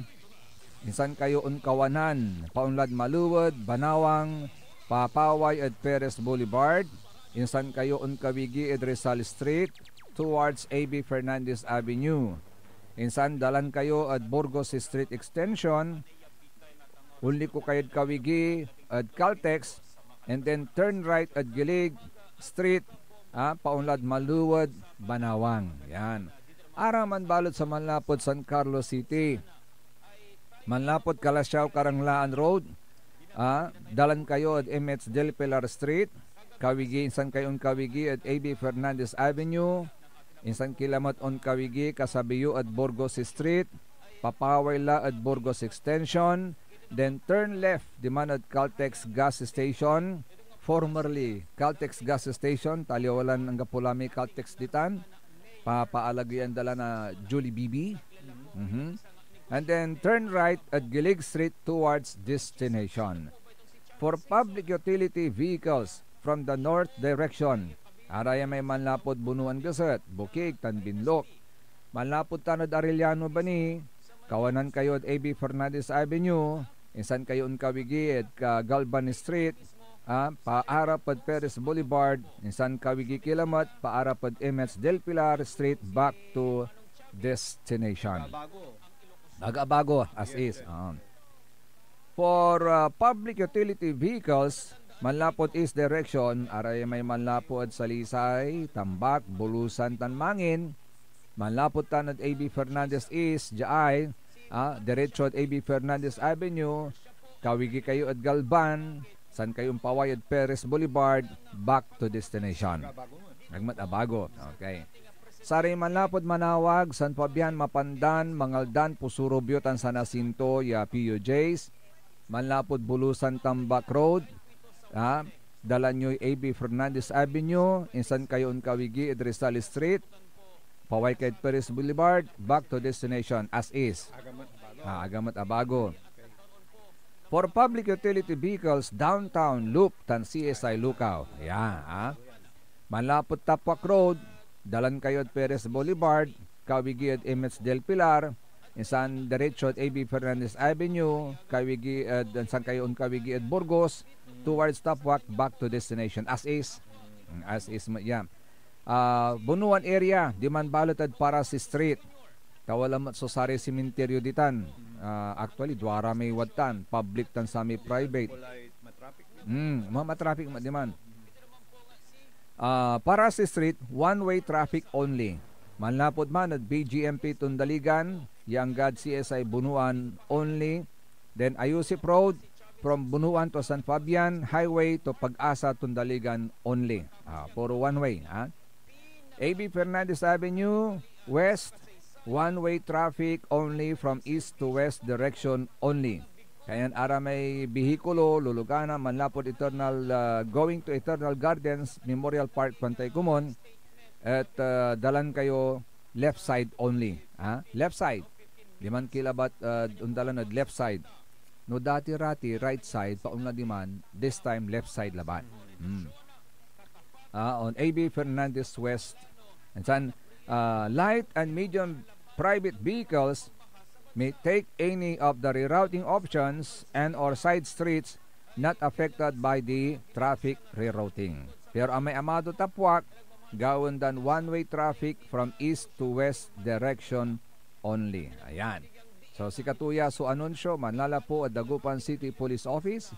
insan kayo onkawanan, paunlad Maluwed, Banawang, papaway ed Perez Boulevard, insan kayo onkawigi ed Rizal Street, towards A B Fernandez Avenue. Insan dalan kayo ed Burgos Street Extension, onliko kayod kawigi ed Caltex, and then turn right ed Gilig Street, ah, paunlad Maluwed, Banawang. Yan. Araman balet sa manlapud San Carlos City. Manlapud Calasiao, Karanglaan Road, ah, dalan kayo ed M H Del Pilar Street, kawigi, insan kayo onkawigi ed A B Fernandez Avenue, insan ki lamet onkawigi, kasabi yo ed Burgos Street, papaway la ed Burgos Extension, then turn left diman ed Caltex Gas Station, formerly Caltex gas station, ta aliwa lan anggapo la may Caltex ditan. Papaalageyan da la na Jollibee. Mhm. And then turn right at Gilig Street towards destination. For public utility vehicles from the north direction, araya may manlapud Bunuan Geset, Bukig, tan Binlok. Manlapud tan ed Arellano Bani, kawanan kayo ed A B Fernandez Avenue, insan kayo onkawigi ed ka Galvan Street, ah, paarap ed Perez Boulevard, insan kawigi ki lamet, paarap ed M H Del Pilar Street, back to destination. Bago-abago, as is. Ah. For, uh, public utility vehicles, manlapud east direction, araya may manlapu ed Salisay, Tambak, Bulusan, tan Mangin, manlapud tan ed A B Fernandez East, diay, ah, diretso ed A B Fernandez Avenue, kawigi kayo ed Galvan, san kayo ompaway ed Perez Boulevard, back to destination. Agmat abago. Okay. Saray manlapud Manawag, San Fabian, Mapandan, Mangaldan, Puso Rubio, tan San Jacinto ya P U Js, manlapud Bulusan Tambak Road, ha? Dalan yoy A B Fernandez Avenue, insan kayo onkawigi ed Rizal Street, paway kayo ed Perez Boulevard, back to destination, as is. Ah, agmat abago. For public utility vehicles, downtown, Loop, tan C S I Lucao. Yan, ah. Manlapud Tapwak Road, dalan kayo ed Perez Boulevard, kawigi ed M H Del Pilar, insan diretso ed A B Fernandez Avenue, kawigi ed, insan kayo onkawigi ed Burgos, towards Tapwak, back to destination. As is. Mm, as is met ya. Ah, Bunuan area, diman balet ed Paras Street. Ta wala met so saray siminteryo ditan. Ah, actually, duara may wadtan, public tan samay private. Hmm, ma-, matraffic met diman. Ah, Paras Street, one-way traffic only. Manlapud man ed B G M P Tundaligan, ya anggad C S I Bunuan only. Then Ayusip Road, from Bunuan to San Fabian Highway to Pag-asa Tundaligan only. Ah, puro one-way, ha? A B Fernandez Avenue West, one-way traffic only from east to west direction only. Kayan aramay bihikulo, lulugana, manlapud Eternal, ah, going to Eternal Gardens, Memorial Park, Pantay Comon, et, ah, dalan kayo left side only. Ha? Left side. Diman ki labat, ah, ondalan ed left side. No dati-rati, right side, paonla diman, this time, left side labat. Hmm. Ah, on A B Fernandez West. And then, uh, light and medium private vehicles may take any of the rerouting options and or side streets not affected by the traffic rerouting. Pero amay amado Tapwak, gawaen dan one-way traffic from east to west direction only. Ayan. So, sikato ya so anunsyo, manlalapu ed Dagupan City Police Office,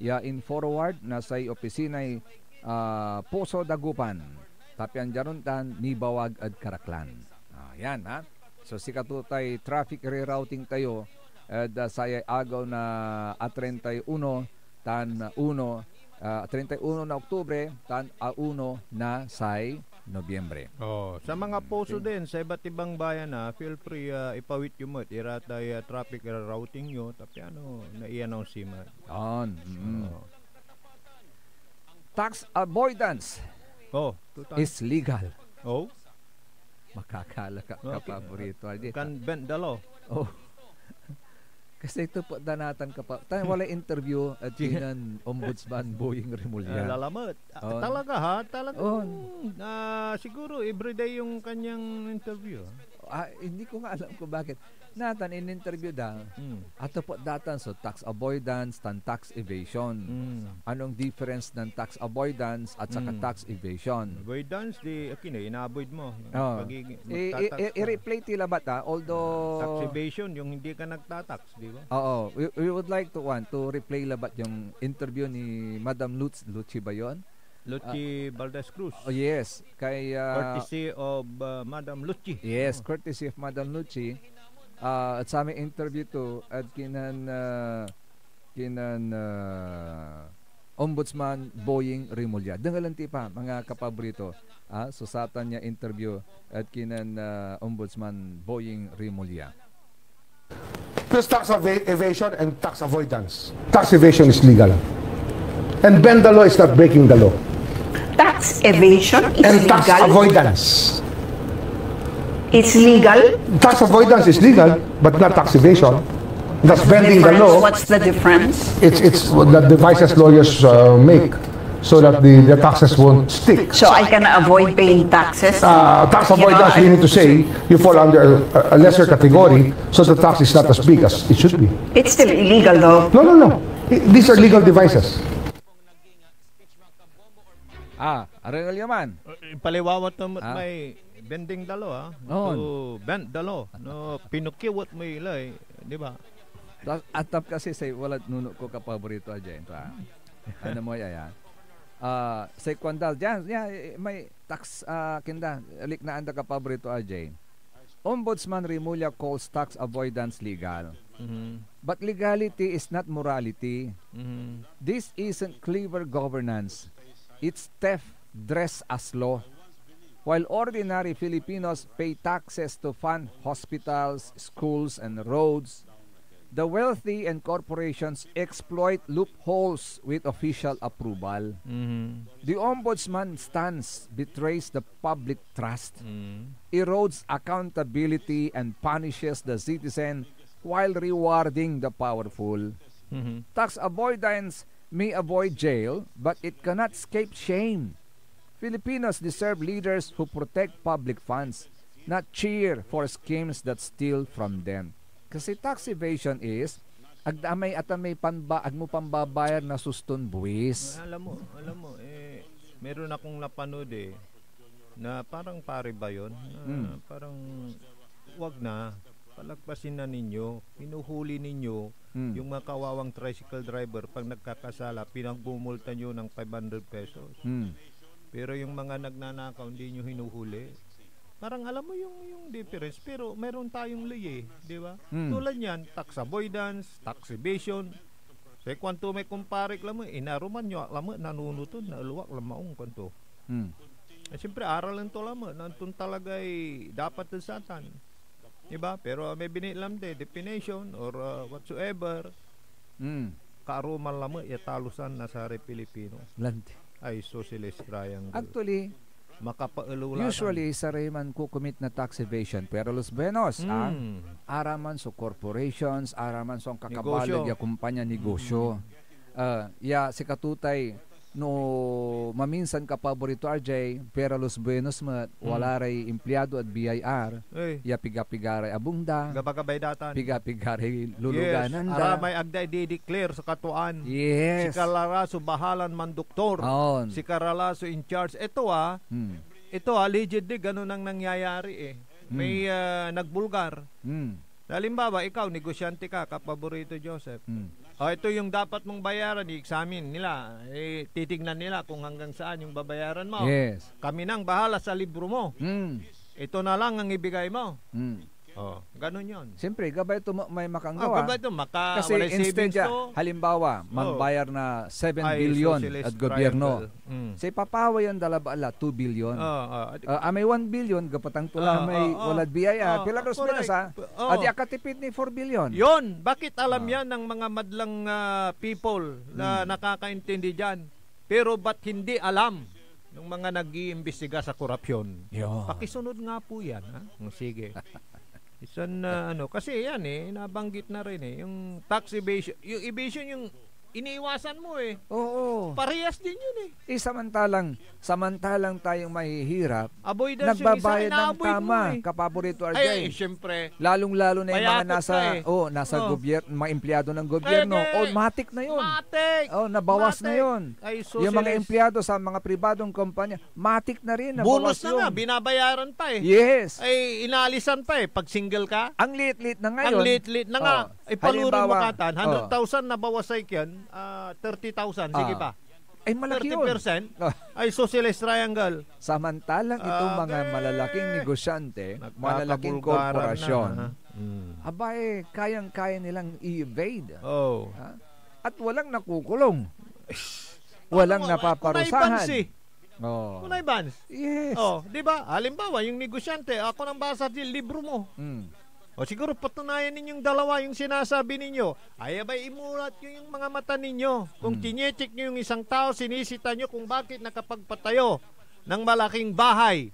ya in-forward na say opisinay, ah, Poso Dagupan, ta pian diad ontan nibawag ed Karaklan. Ah, yan, ha? So, sikato tay traffic rerouting tayo ed, ah, sayay agew na, ah, treinta y uno tan, ah, uno, ah, treinta y uno na Oktubre tan, ah, uno na say Nobyembre. Oh, sa mga Poso din, sa iba't ibang bayan, ah, feel free, ah, ipawit yo met iratay, ah, traffic rerouting yo, ta piano na i-announce met. On, mm. Oh. Tax avoidance Oh, tutan. is legal. Oh? Makakala ka, Okay. kapaborito, adi. Can bend the law. Oh. Kasi ito po, danatan ka pa. Tayo, wala interview at Sige. Kinen Ombudsman Boying Remulla. Ah, lalamet. Ah, Oh. talaga, ha? Talagang, Oh. ah, siguro everyday yung kanyang interview, ah. Ah, hindi ko nga alam kung bakit. Natan, in-interview da, Hmm. ato po datan, so tax avoidance tan tax evasion. Hmm. Anong difference ng tax avoidance at saka Hmm. tax evasion? Avoidance, di, akin eh, ina-avoid mo. Oh. Pagiging I, i, magtatax i, ka. i-replay ti labat, ah, although Tax evasion, yung hindi ka nagtatax, di ba? Oo, we, we would like to, one, to replay labat yung interview ni Madam Lutz, Luchi ba yun? Luchi Ah, Valdez Cruz. Oh, yes. Kay, ah, Courtesy of, ah, Madam Luchi. Yes, Oh. courtesy of Madam Luchi. Ah, at sa aming interview to, at kinan, ah, kinan, ah, Ombudsman Boying Remulla. Dengelen ti pa, mga kapaborito. Ah, so satan ya interview at kinan, ah, Ombudsman Boying Remulla. Plus tax eva-, evasion and tax avoidance. Tax evasion is legal. And bend the law is not breaking the law. Tax evasion is And tax legal. Avoidance. It's legal. Tax avoidance is legal, but not tax evasion. That's bending the Difference? Law. What's the difference? It's, it's the devices lawyers uh, make so that the, the taxes won't stick. So I can avoid paying taxes? Uh, tax You know, avoidance, I- meaning to say you fall under a, a lesser category, so the tax is not as big as it should be. It's still illegal, though. No, no, no. I- These are legal devices. Ah, arengel yo man. Uh, ipaliwawat mo met Ah. may bending the law, ah. On. To bend the law. No, pinukiwat mo ilay, di ba? Ta-, atap kasi say walad nunot ko kapaborito a diyan, pa. Ano mo yaya? Ah, say kuan da, diyan, ya, may tax, ah, kinda, liknaan da kapaborito a diyan. Ombudsman Remulla calls tax avoidance legal. Mhm. But legality is not morality. Mhm. This isn't clever governance. It's theft dressed as law. While ordinary Filipinos pay taxes to fund hospitals, schools, and roads, the wealthy and corporations exploit loopholes with official approval. Mhm. The ombudsman stance betrays the public trust, Mm. erodes accountability, and punishes the citizen while rewarding the powerful. Mhm. Tax avoidance may avoid jail, but it cannot escape shame. Filipinos deserve leaders who protect public funds, not cheer for schemes that steal from them. Kasi tax evasion is, ag da may ata may panba, ag mo pambabayar na suston buwis. Alam mo, alam mo, eh, meron akong napanood eh, na parang pare ba yun? Na Hmm. parang, wag na, palagpasin na ninyo, pinuhuli ninyo Hmm. yung mga kawawang tricycle driver pag nagkakasala, pinagbumulta nyo ng five hundred pesos. Hmm. Pero yung mga nagnanakaw, hindi nyo hinuhuli. Parang alam mo yung, yung difference, pero meron tayong ley eh, di ba? Hmm. Tulad niyan, tax avoidance, tax evasion. Say kuanto may kumparik lamet, inaruman yo ak lamet, nanunoten, naeluak la maong kuanto. Hmm. Eh, siyempre, aralen to lamet, na anton talagay dapat ed satan. Di ba? Pero, ah, may binilam de, definition or, ah, whatsoever. Hmm. Kaaruman lamet ya talusan na saray Pilipino. Lanti. Ay, socialist triangle. Actually, Makapaelo la usually, tan. Saray mankokomit na tax evasion, pero los buenos, ah, Mm. araman so corporations, araman so angkakabalud Negosyo. Ya kumpanya, negosyo. Mm. Ah, ya, sikatutay, no, maminsan kapaborito, R J, pero los buenos met, Mm. wala ray empleyado ed B I R, Ey. Ya piga-piga ray abung da. Gabagabay datan. Piga-piga ray luluganan Yes. da. Aramay agda i-declare sa katuaan. Yes. Sikara so bahalan mandoktor. Aon. Sikara la so in charge. Ito, ah, Hmm. ito, ah, allegedly, ganun ang nangyayari, eh. Hmm. May, ah, nagbulgar. Hmm. Halimbawa, ikaw, negosyante ka, kapaborito, Joseph. Hmm. O, ito yung dapat mong bayaran, i-examine nila. Eh, titignan nila kung hanggang saan yung babayaran mo. Yes. Kami nang bahala sa libro mo. Hmm. Ito na lang ang ibigay mo. Hmm. Oh, ganun yun. Siyempre, gabay to ma-, may makanggawa. Oh, gabay to, maka-, Kasi walay instead savings ya, to. Halimbawa, Oh. Manbayar na seven billion Ay, socialist at gobyerno. Triangle. Mm. Say papawayan da labat la, two billion. Oh, oh. Ah, amay one billion, gapatang to la Ah, may oh, oh. Walad B I R. Oh, Pila dos correct. Bilas, ah? Oh. Adi akatipid ni four billion. Yun, bakit alam Ah. yan ng mga madlang, ah, people na Hmm. nakakaintindi dyan? Pero ba't hindi alam ng mga nag-iimbestiga sa korupsyon? Yun. Pakisunod nga po yan, ha? Mm, sige. Isan, ah, ano, kasi yan eh, nabanggit na rin eh, yung tax evasion, yung evasion yung iniiwasan mo eh. Oo. Parehas din yun eh. Eh, samantalang, samantalang tayong mahihirap, Avoidance yung isa, nagbabayad ng inaaboid mo tama, eh. Kapaborito, Ay, R J. Ay, siyempre. Lalong-lalo na yung mga Mayapot nasa, ka eh. Oh, nasa Oh. gobyerno, mga empleyado ng gobyerno, Kaya nga eh. Oh, matik na yun. Matik! Oh, nabawas na Matik! Yun. Ay, Yung mga socialist. Empleyado sa mga pribadong kumpanya, matik na rin, nabawas Bonus na yun. Nga, binabayaran pa eh. Yes. Ay, inaalisan pa eh, pag single ka. Ang liit-liit na ngayon. Ang liit-liit na nga. Oh. Ay, palurun mo Halimbawa, katan, oh. Hundred thousand na bawasay kiyan, ah, thirty thousand, sige Ah. Pa. Ay, malaki yun. Thirty percent? Oh. Ay, socialist triangle. Samantalang itong mga Abe! Malalaking negosyante, malalaking Nagkakabulgaran na, korporasyon, ha? Mm. Abay, kayang-kaya nilang i-evade. Oh. Ha? At walang nakukulong. Walang Ano, napaparusahan. Kunay Evans eh. Oh. Kunay Evans. Yes. Oh, di ba? Halimbawa, yung negosyante, ako nang basa di libro mo. Mm. O siguro patunayan ninyong dalawa yung sinasabi ninyo. Ay, abay, imulat nyo yung mga mata ninyo. Kung Hmm. chinecheck nyo yung isang tao, sinisita nyo kung bakit nakapagpatayo ng malaking bahay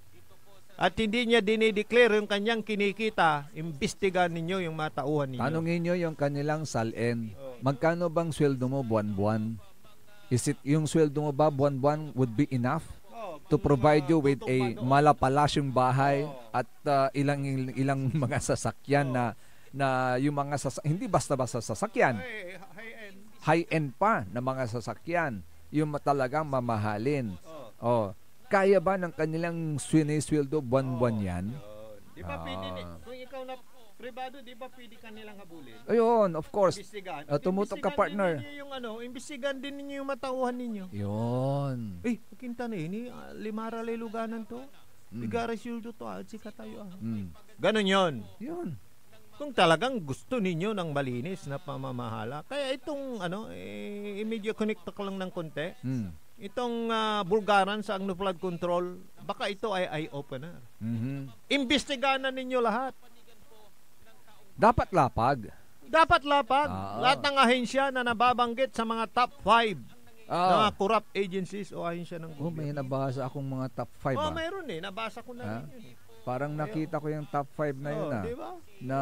at hindi niya dinideclare yung kanyang kinikita, imbestigahan ninyo yung mga tauhan ninyo. Tanungin nyo yung kanilang SALN. Oh. Magkano bang sweldo mo buwan-buwan? Is it, yung sweldo mo ba buwan-buwan would be enough Oh, to kung, provide ah, you with a tutumbad, oh. malapalasyong bahay Oh. at, ah, ilang, ilang mga sasakyan Oh. na, na yung mga sasa-, hindi basta-basta sasakyan. Ay, high-end. High-end pa na mga sasakyan. Yung ma-, talagang mamahalin. Oh. Oh. Kaya ba ng kanilang sinisweldo buwan-buwan Oh, yan? yun. Di ba pwede ni-, Ah. kung ikaw na pribado, di ba pwede ka nilang habulin? Ayun, of course. Imbestigahan. Ah, tumutok ka, Imbestigahan din partner. ninyo yung ano, imbestigahan din ninyo yung matauhan ninyo. Yun. Eh, kinta na ini, ah, lima ra lay luganan to. Mm. Piga ra sweldo to, ah, sika tayo, ah. Mm. Ganun yun. Yun. Kung talagang gusto ninyo ng malinis na pamamahala. Kaya itong, ano, eh, i-media connect ko lang ng konti. Mm. Itong, ah, Bulgaran sa Agno Flood Control, baka ito ay eye-opener. Mhm. Imbestigahan na ninyo lahat. Dapat lapag. Dapat lapag. Ah. Lahat ng ahensya na nababanggit sa mga top five Ah. na corrupt agencies o ahensya ng Oh, may gobyerno. nabasa akong mga top five, Oh, ah. mayroon eh. Nabasa ko na Ah? rin yun eh. Parang Ayun. nakita ko yung top five na yun, Oh, ah, di ba? na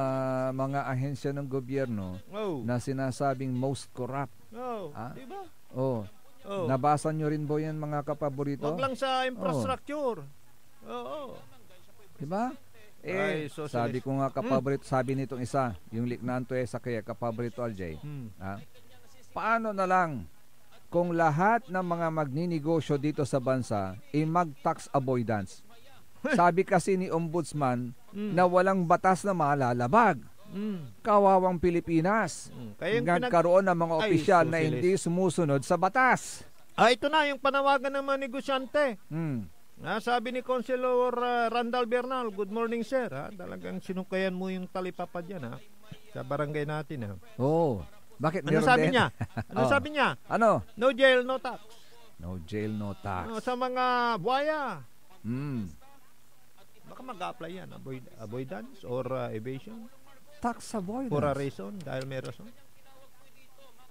mga ahensya ng gobyerno Oh. na sinasabing most corrupt. Oh, Ah? di ba? Oh. Oh. Nabasa nyo rin ba yan, mga kapaborito? Wag lang sa Oh. infrastructure. Oo. Di ba? Eh, Ay, socialist. sabi ko nga, Hmm. kapaborito, sabi nitong isa, yung liknaan to eh, sa kaya kapaborito, R J. Hmm. Ha? Paano na lang kung lahat ng mga magninegosyo dito sa bansa ay mag-tax avoidance? Sabi kasi ni Ombudsman Hmm. na walang batas na malalabag. Hmm. Kawawang Pilipinas. Hmm. Kaya yung pinag- Nagkaroon ng mga Ay, opisyal na socialist. hindi sumusunod sa batas. Ah, ito na yung panawagan ng mga negosyante. Hmm. Ah, sabi ni Councilor, ah, Randall Bernal, "Good morning, sir." Ah, talagang sinukayan mo yung talipapa dyan, ah, sa barangay natin, ah. Oo. Bakit Ano meron sabi din? niya? Ano Oh. sabi niya? Ano? "No jail, no tax." No jail, no tax. Oh, sa mga buhaya. Hmm. Baka mag-a-apply yan. Avoid-, avoidance or, ah, evasion? Tax avoidance. For a reason, dahil may rason.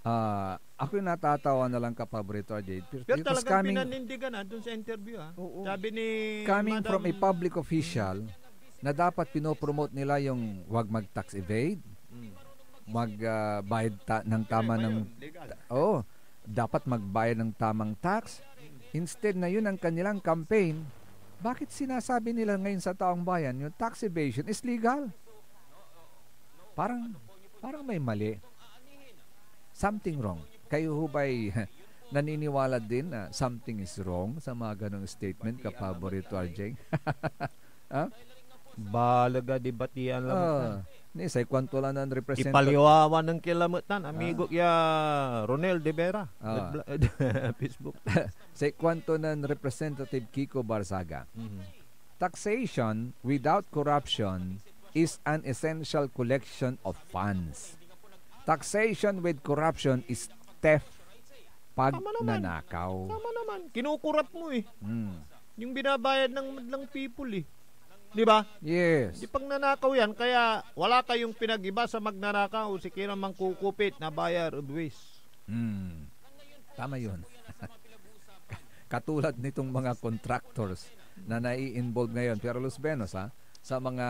Ah, ako'y natatawa na lang, kapaborito, R J. Pero Because talagang coming pinanindigan, ah, dun sa interview, ah. Oo. Sabi ni Coming Madam from a public official na dapat pinopromote nila yung wag mag-tax evade, Mm. mag, ah, bayad ta-, ng Correct, tama ng ayun, legal. Oo, dapat magbayad ng tamang tax. Instead na yun ang kanilang campaign, bakit sinasabi nila ngayon sa taong bayan yung tax evasion is legal? Parang, parang may mali. Something wrong. Kayo ho ba'y naniniwala din na something is wrong sa mga ganong statement, kapaborito, R J? Ha? Balaga debatian lamet Ah, tan. Ni, say kuanto lan representative. Ipaliwawa ng kilamet tan, amigo Ah. ya Ronel de Vera. Ah. Ed bla-, ed Facebook. Say kuanto nen Representative Kiko Barzaga. Mhm. Taxation without corruption is an essential collection of funds. Taxation with corruption is theft, Tama naman. pagnanakaw. Tama naman. Kinukurap mo eh. Hmm. Yung binabayad ng madlang people eh. Di ba? Yes. Di pagnanakaw yan, kaya wala kayong pinag-iba sa magnanakaw, si kira mangkukupit na buyer of waste. Hmm. Tama yun. Katulad nitong mga contractors na nai-involve ngayon, Pierre Luz Venus, ha? Sa mga,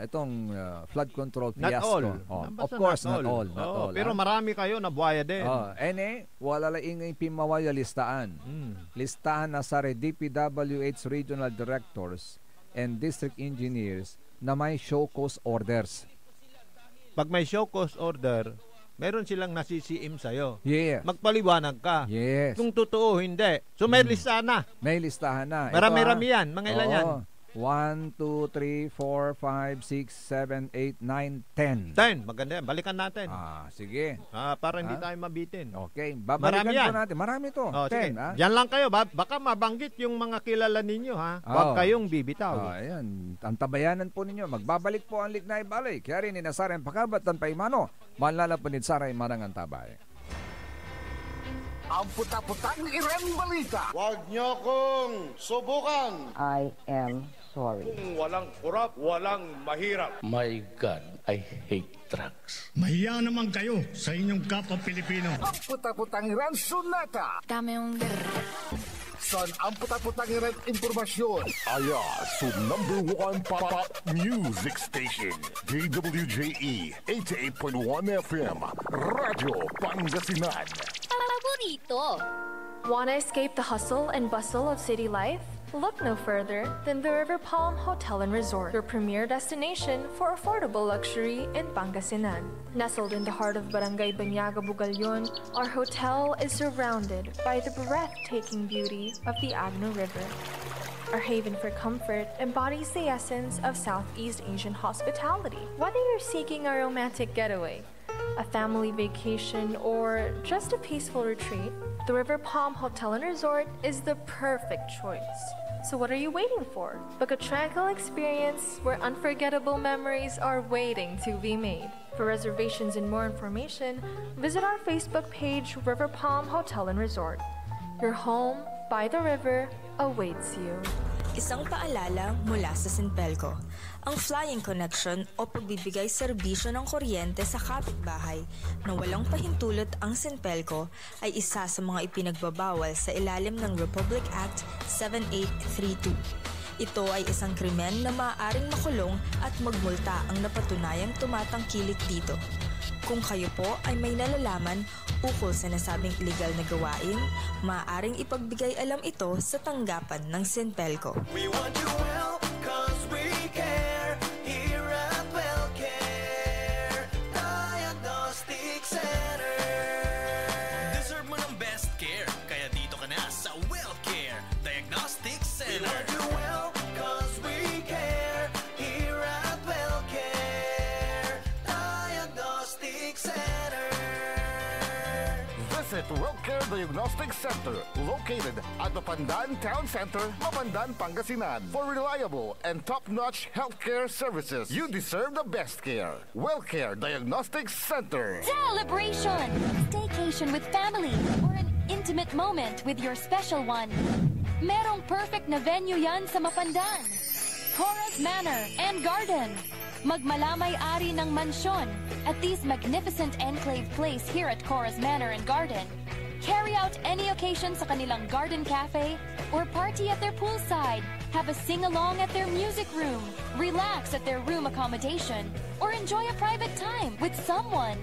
itong, uh, flood control Not fiasco. all. Oh, Basta of course, not not all. all, not Oo, all, pero ha? marami kayo na buhaya din. Oh, ene, wala la ingay pinmaway a listaan. Hmm. Listahan na saray D P W H regional directors and district engineers na may show cause orders. Pag may show cause order, meron silang nasi-C M sa'yo. Yes. Magpaliwanag ka. Yes. Kung totoo, hindi. So, may Hmm. listahan na. May listahan na. Ito, Marami-rami ah. yan. Mga ilan Oo. yan? One, two, three, four, five, six, seven, eight, nine, ten. Ten. Maganda yan. Balikan natin. Ah, sige. Ah, para hindi Ah. tayo mabitin. Okay. Marami Babalikan yan. po natin. Marami to. Oh, Ten, sige. ah. Diyan lang kayo. Ba-, baka mabanggit yung mga kilala ninyo, ha? Huwag Oo. kayong bibitaw. Oh, ayan. Antabayanan po ninyo. Magbabalik po ang Liknay Balay. Kaya rin inasar ang pakabat tan paimano. Manlalapad nid saray marang antabay. Ampot-apotang iran balita. Huwag niyo kong subukan. I am sorry. Kung walang korap, walang mahirap. My God, I hate drugs. Mahiya naman kayo sa inyong kapwa Pilipino. Ampot-apotang iran sonata. Dame un grr. San ampot-apotang iran impormasyon. Aya so number one pop music station, D W J E eighty-eight point one F M, Radyo Pangasinan. Paborito. Wanna escape the hustle and bustle of city life? Look no further than the River Palm Hotel and Resort, your premier destination for affordable luxury in Pangasinan. Nestled in the heart of Barangay Banyaga, Bugallon, our hotel is surrounded by the breathtaking beauty of the Agno River, a haven for comfort embodies the essence of Southeast Asian hospitality. Whether you're seeking a romantic getaway, a family vacation, or just a peaceful retreat, the River Palm Hotel and Resort is the perfect choice. So what are you waiting for? Book a tranquil experience where unforgettable memories are waiting to be made. For reservations and more information, visit our Facebook page, River Palm Hotel and Resort. Your home by the river awaits you. Isang paalala mula sa Sinpelco. Ang flying connection o pagbibigay serbisyo ng kuryente sa kapitbahay na walang pahintulot ang Sinpelco ay isa sa mga ipinagbabawal sa ilalim ng Republic Act seven eight three two. Ito ay isang krimen na maaaring makulong at magmulta ang napatunayang tumatangkilik dito. Kung kayo po ay may nalalaman ukol sa nasabing iligal na gawain, maaaring ipagbigay alam ito sa tanggapan ng Sinpelco. We want you well, 'cause we care. Here at Wellcare Diagnostic Center. Deserve mo ng best care, kaya dito ka na sa Wellcare Diagnostic Center. We want you well, 'cause we care. Here at Wellcare Diagnostic Center. Visit Wellcare Diagnostic Center, located at Mapandan Town Center, Mapandan, Pangasinan. For reliable and top-notch healthcare services, you deserve the best care. Wellcare Diagnostic Center. Celebration! Staycation with family or an intimate moment with your special one. Merong perfect na venue yan sa Mapandan. Cora's Manor and Garden. Magmalamay ari ng mansyon at this magnificent enclave place here at Cora's Manor and Garden. Carry out any occasion sa kanilang garden cafe or party at their poolside. Have a sing-along at their music room. Relax at their room accommodation or enjoy a private time with someone.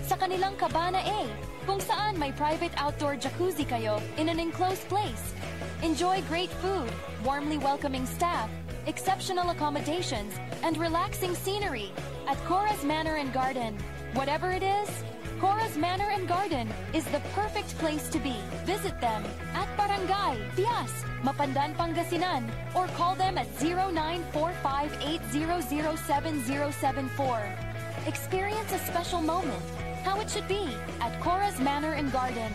Sa kanilang Cabana A, kung saan may private outdoor jacuzzi kayo in an enclosed place. Enjoy great food, warmly welcoming staff, exceptional accommodations, and relaxing scenery at Cora's Manor and Garden. Whatever it is, Cora's Manor and Garden is the perfect place to be. Visit them at Barangay Pias, Mapandan, Pangasinan, or call them at zero nine four five eight zero zero seven zero seven four. Experience a special moment, how it should be, at Cora's Manor and Garden.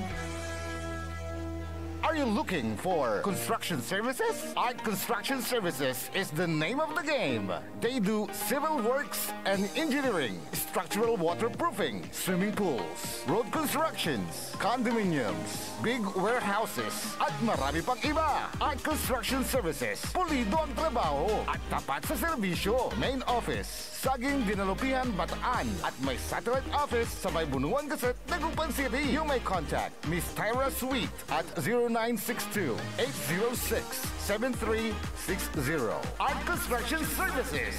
Are you looking for construction services? Art Construction Services is the name of the game. They do civil works and engineering, structural waterproofing, swimming pools, road constructions, condominiums, big warehouses, at marami pang iba. Art Construction Services, pulido ang trabaho at tapat sa serbisyo. Main office, Saging Dinalupian, Bataan, at may satellite office sa may Bunuan Gazette, Dagupan City. You may contact Miss Tyra Sweet at zero nine six two, eight zero six, seven three six zero. Art Construction Services.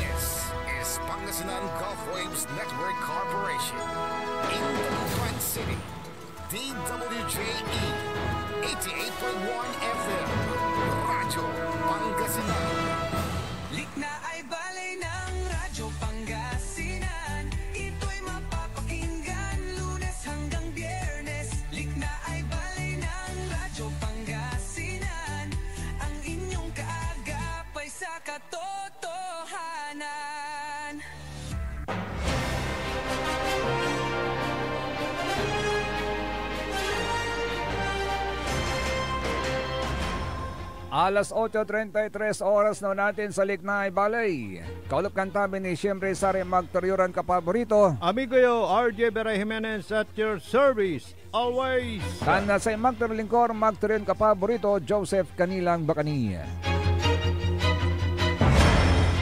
This is Pangasinan Gulf Waves Network Corporation. In Dagupan City, D W J E, eighty-eight point one F M, Radyo Pangasinan. Likna ay baley ng Radyo Pangasinan. Ito'y mapapakinggan Lunes hanggang Biyernes. Likna ay baley ng Radyo Pangasinan. Ang inyong kaagap ay sa katotohanan. Alas otso treinta y tres oras na natin sa Liknay Baley. Kaulop kan tabi ni siyempre saray magteryoran kapaborito. Amigo yo, R J Vera Jimenez at your service always. Tan, ah, say magteryo lingkor, magteryon kapaborito, Joseph Canilang Bacani.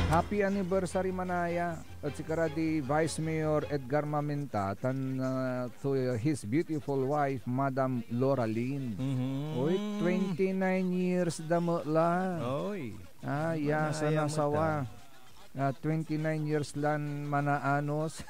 Happy anniversary, manaya. Et sikara di Vice Mayor Edgar Maminta tan, ah, to his beautiful wife, Madam Laura Lynn. Mhm. Oy, twenty-nine years da met la. Oy. Ah, ya, Manaya sana met, sawa. Ah, twenty-nine years lan manaanos.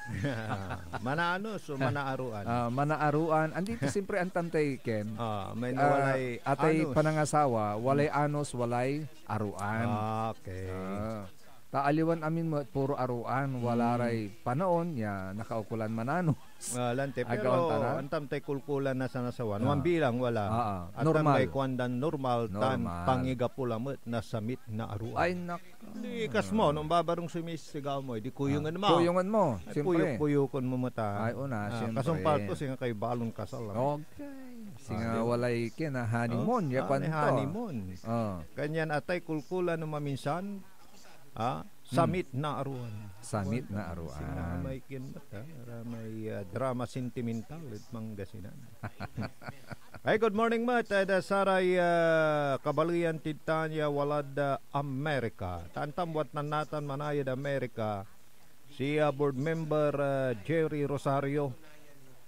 Manaanos o manaaruan? Ah, manaaruan. Andito, siyempre, antam tay, Ken. Ah, may Ah, nawalay atay anos. Panangasawa, walay Hmm. anos, walay aruan. Ah, okay. Ah. Ta aliwan amin met, puro aruan, wala Hmm. ray panaon ya nakaukolan mananos. Ah, lante, Agawan pero ta na? antam tay kulkulan na sanasawan. Ah. Wan bilang wala. Ah, ah. Antam Normal. tay kuandan normal tan Normal. pangigapo lamet na samit na aruan. Ay, nak- Likas mo, nung babarong so misigaw mo, di kuyungan Ah, mo. kuyungan mo, Ay, siyempre. puyok-puyokon mo met, ah. Ay, una, Ah, siyempre. kasumpal to, singa kay balon kasal, ah. Okay. Singa Ah, di ba? walay kin, ah, honeymoon, Oh, ya ah, may kwanto. honeymoon. Oh. Kanyan atay kulkulan no maminsan, ah, Hmm. samit na aruan. Samit na aruan. Singa may kin met, ah, may, ah, drama sentimental ed Pangasinan. Ay, good morning met, ah, da saray, ah, kabaleyan tid tan ya walad, ah, Amerika. Tan tamwat na natan manayad Amerika, si, ah, Board Member, ah, Jerry Rosario.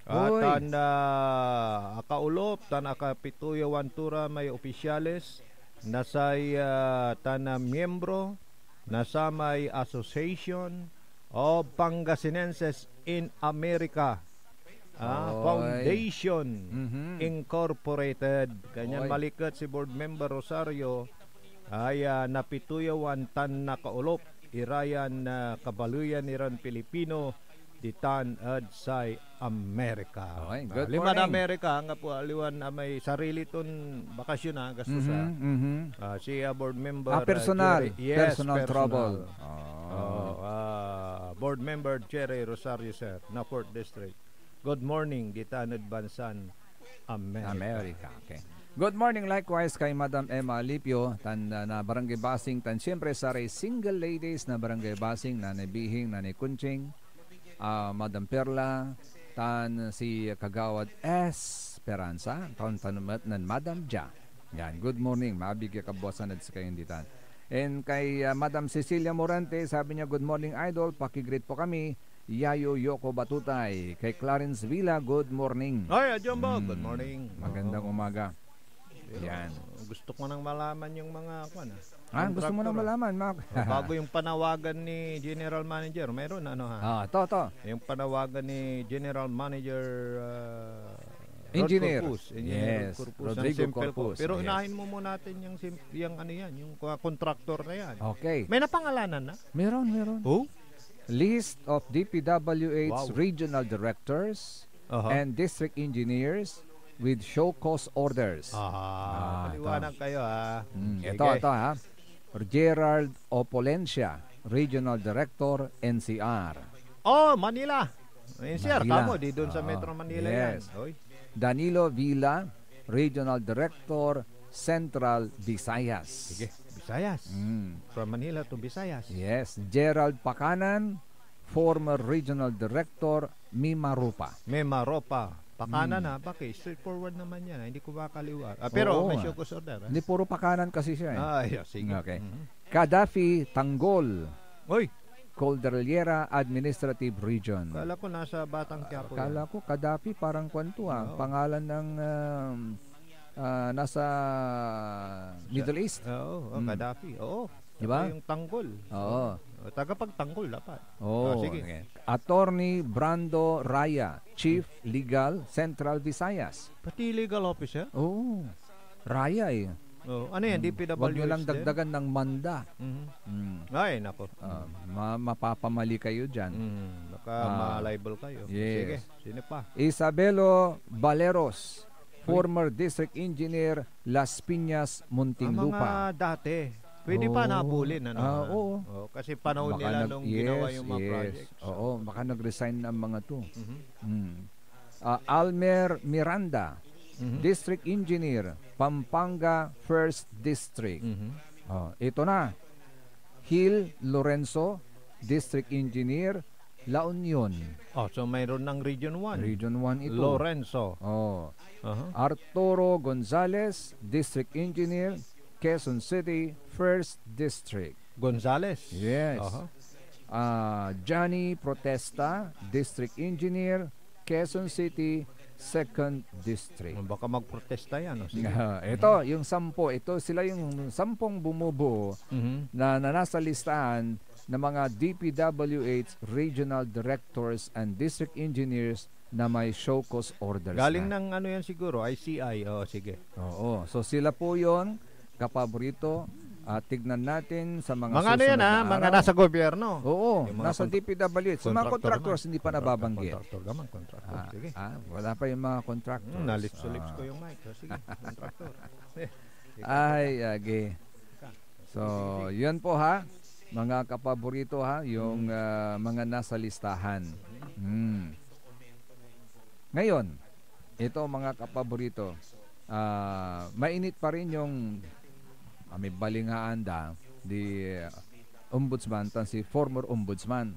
Ah, Hoy. tan, ah, akaulop tan akapituyawan to ra may opisyales na say, ah, tan, ah, miyembro na samay Association of Pangasinenses in America, ah, Oy. Foundation Mhm. Incorporated. Kanyan Oy. maliket si Board Member Rosario ay, ah, napituyawan tan nakaulop irayan, ah, kabaleyan iran Pilipino ditan ed say Amerika. Okay, good Ah, lima na morning. Amerika, anggapo aliwan, ah, may sarili ton bakasyon, ah, gastos, Mhm, ah. mhm. Ah, si, ah, Board Member, Ah, ah, personal. Jerry. Yes, Personal personal. travel. Ah. Oh, ah, Board Member Jerry Rosario, sir, na Fourth District. Good morning, ditan ed bansan Amerika. Amerika, okay. Good morning likewise kay Madam Emma Alipio, tan, ah, na Barangay Basing, tan siyempre saray single ladies na Barangay Basing, Nanay Bihing, Nanay Kunching, ah, Madam Perla, tan si Kagawad Esperanza, tan, tan met nen Madam Ja. Yan, good morning. Maabig ya kabuasan ed sikayon ditan. And kay, ah, Madam Cecilia Morante, sabi niya, "Good morning, Idol. Pakigreet po kami. Yayo Yoko Batutay." Kay Clarence Villa, good morning. Ay, Adjumbo, Mm. good morning. Magandang Oo. umaga. Pero Yan. gusto ko nang malaman yung mga, kwan, ah, Ah, gusto mo nang contractor, ah. malaman, mga Oh, bago yung panawagan ni General Manager, mayroon, ano, ha? Ah, to, to. Yung panawagan ni General Manager, ah, Rod Engineer. Corpus. Engineer Rod Yes, Corpus, ng Rodrigo Simpelco. Corpus, Pero yes. unahin mo muna natin yung sim-, yung ano yan, yung, ah, contractor na yan. Okay. May napangalanan na? Meron, meron. Oh? List of D P W H Wow. regional directors Aha. and district engineers with show cause orders. Ah, Ah, paliwanag ito. kayo, ah. Mm, Sige. ito, ito, ha. Gerald Opolencia, Regional Director, N C R. Oh, Manila. N C R, Manila. kamo, di doon sa Oo. Metro Manila Yes. yan. Oy. Danilo Villa, Regional Director, Central Visayas. Sige, Visayas. Mm. From Manila to Visayas. Yes. Gerald Pacanan, former Regional Director, Mimaropa. Mimaropa. Pakanan, Hmm. ha? Bakit? Straightforward naman yan, ha? Hindi ko makaliwa. Ah, pero Oo, may ah. show cause order, ha? Hindi, puro pakanan kasi siya, eh. Ah, yeah, sige. Okay. Mhm. Gaddafi, Tanggol. Oy! Cordillera Administrative Region. Kala ko nasa Batang Quiapo Kala yan. ko, Gaddafi, parang kwan to, ah. Oo. Pangalan ng, um, ah, nasa Sa Middle East. Oo, oh, Hmm. Gaddafi. Oo. Di ba? Saka yung Tanggol. Oo. Oh, tagapagtanggol dapat. Oh, Ah, sige. okay. Attorney Brando Raya, Chief Legal, Central Visayas. Pati legal officer? Oo. Raya eh. Oh, ano yan? Hmm. D P W H Huwag nyo lang din? dagdagan ng manda. Mhm. Hmm. Ay, nako. Ah, ma-, mapapamali kayo dyan. Hmm, baka Ah, ma-libel kayo. yes. Sige, sino pa? Isabelo Valeros, Uy. former district engineer, Las Piñas, Ah, Muntinlupa. mga dati. Pwede pa Oo. nabulin, ano, Ah, ha? oo. Oh, kasi panahon Baka nila nag-, nung ginawa yes, yung mga yes. projects. Oo, baka nag-resign ang mga to. Mhm. Hmm. Ah, Almer Miranda, Mhm. District Engineer, Pampanga First District. Mhm. Oh, ito na. Hil Lorenzo, District Engineer, La Union. Oh, so mayroon ng Region one. Region one ito. Lorenzo. Oh. Aha. Arturo Gonzalez, District Engineer, Quezon City, First District. Gonzales. Yes. Aha. Ah, Johnny Protesta, District Engineer, Quezon City, Second District. Oh, baka magprotesta yan, oh. Sige. Ah, ito, yung sampo, ito sila yung sampung bumubuo Mhm. na, na nasa listahan ng mga D P W H Regional Directors and District Engineers na may show cause orders Galing na. ng ano yan siguro, I C I. Oo, sige. Oo. So sila po yon, kapaborito. Ah, tignan natin sa mga Mga ano yan, susunod na ah? Mga araw. nasa gobyerno. Oo, Yung mga nasa kontr- D P W H. Sa mga kontraktor contractors, naman. hindi pa Kontraktor, nababanggit. kontraktor naman, kontraktor. Ah, Sige. ah, wala pa yung mga contractors. Hmm, nalips-lips Ah. ko yung mic. Oh, sige, kontraktor. Sige. Ay, agi. So, Sige, sige. yun po ha, mga kapaborito ha, yung, Hmm. ah, mga nasa listahan. Hmm. Ngayon, ito mga kapaborito, ah, mainit pa rin yung, ah, may balingaan da, di, ah, ombudsman, tan si former ombudsman.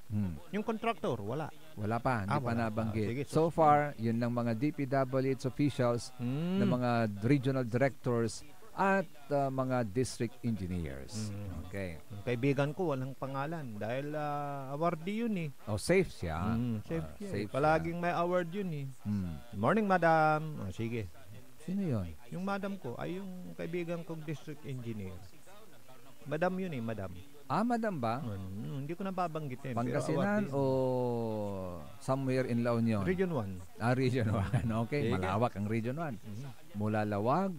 Hmm. Yung contractor, wala. Wala pa, hindi Ah, pa wala. nabanggit. Ah, sige, So sus- far, yun lang mga D P W H officials, Hmm. ng mga regional directors, at, ah, mga district engineers. Hmm. Okay. Yung kaibigan ko, walang pangalan. Dahil, ah, awardee yun eh. Oh, safe siya. Hmm, safe Ah, siya eh. safe siya. Palaging may award yun eh. Hmm. "Morning, madam." Oh, sige. Sino yun? Yung madam ko, ay yung kaibigan kong district engineer. Madam yun eh, madam. Ah, madam ba? Hmm, hindi ko nababanggitin, pero Pangasinan awardee. o somewhere in La Union? Region one. Ah, Region one. Okay, Sige. malawak ang Region one. Mhm. Mula Lawag,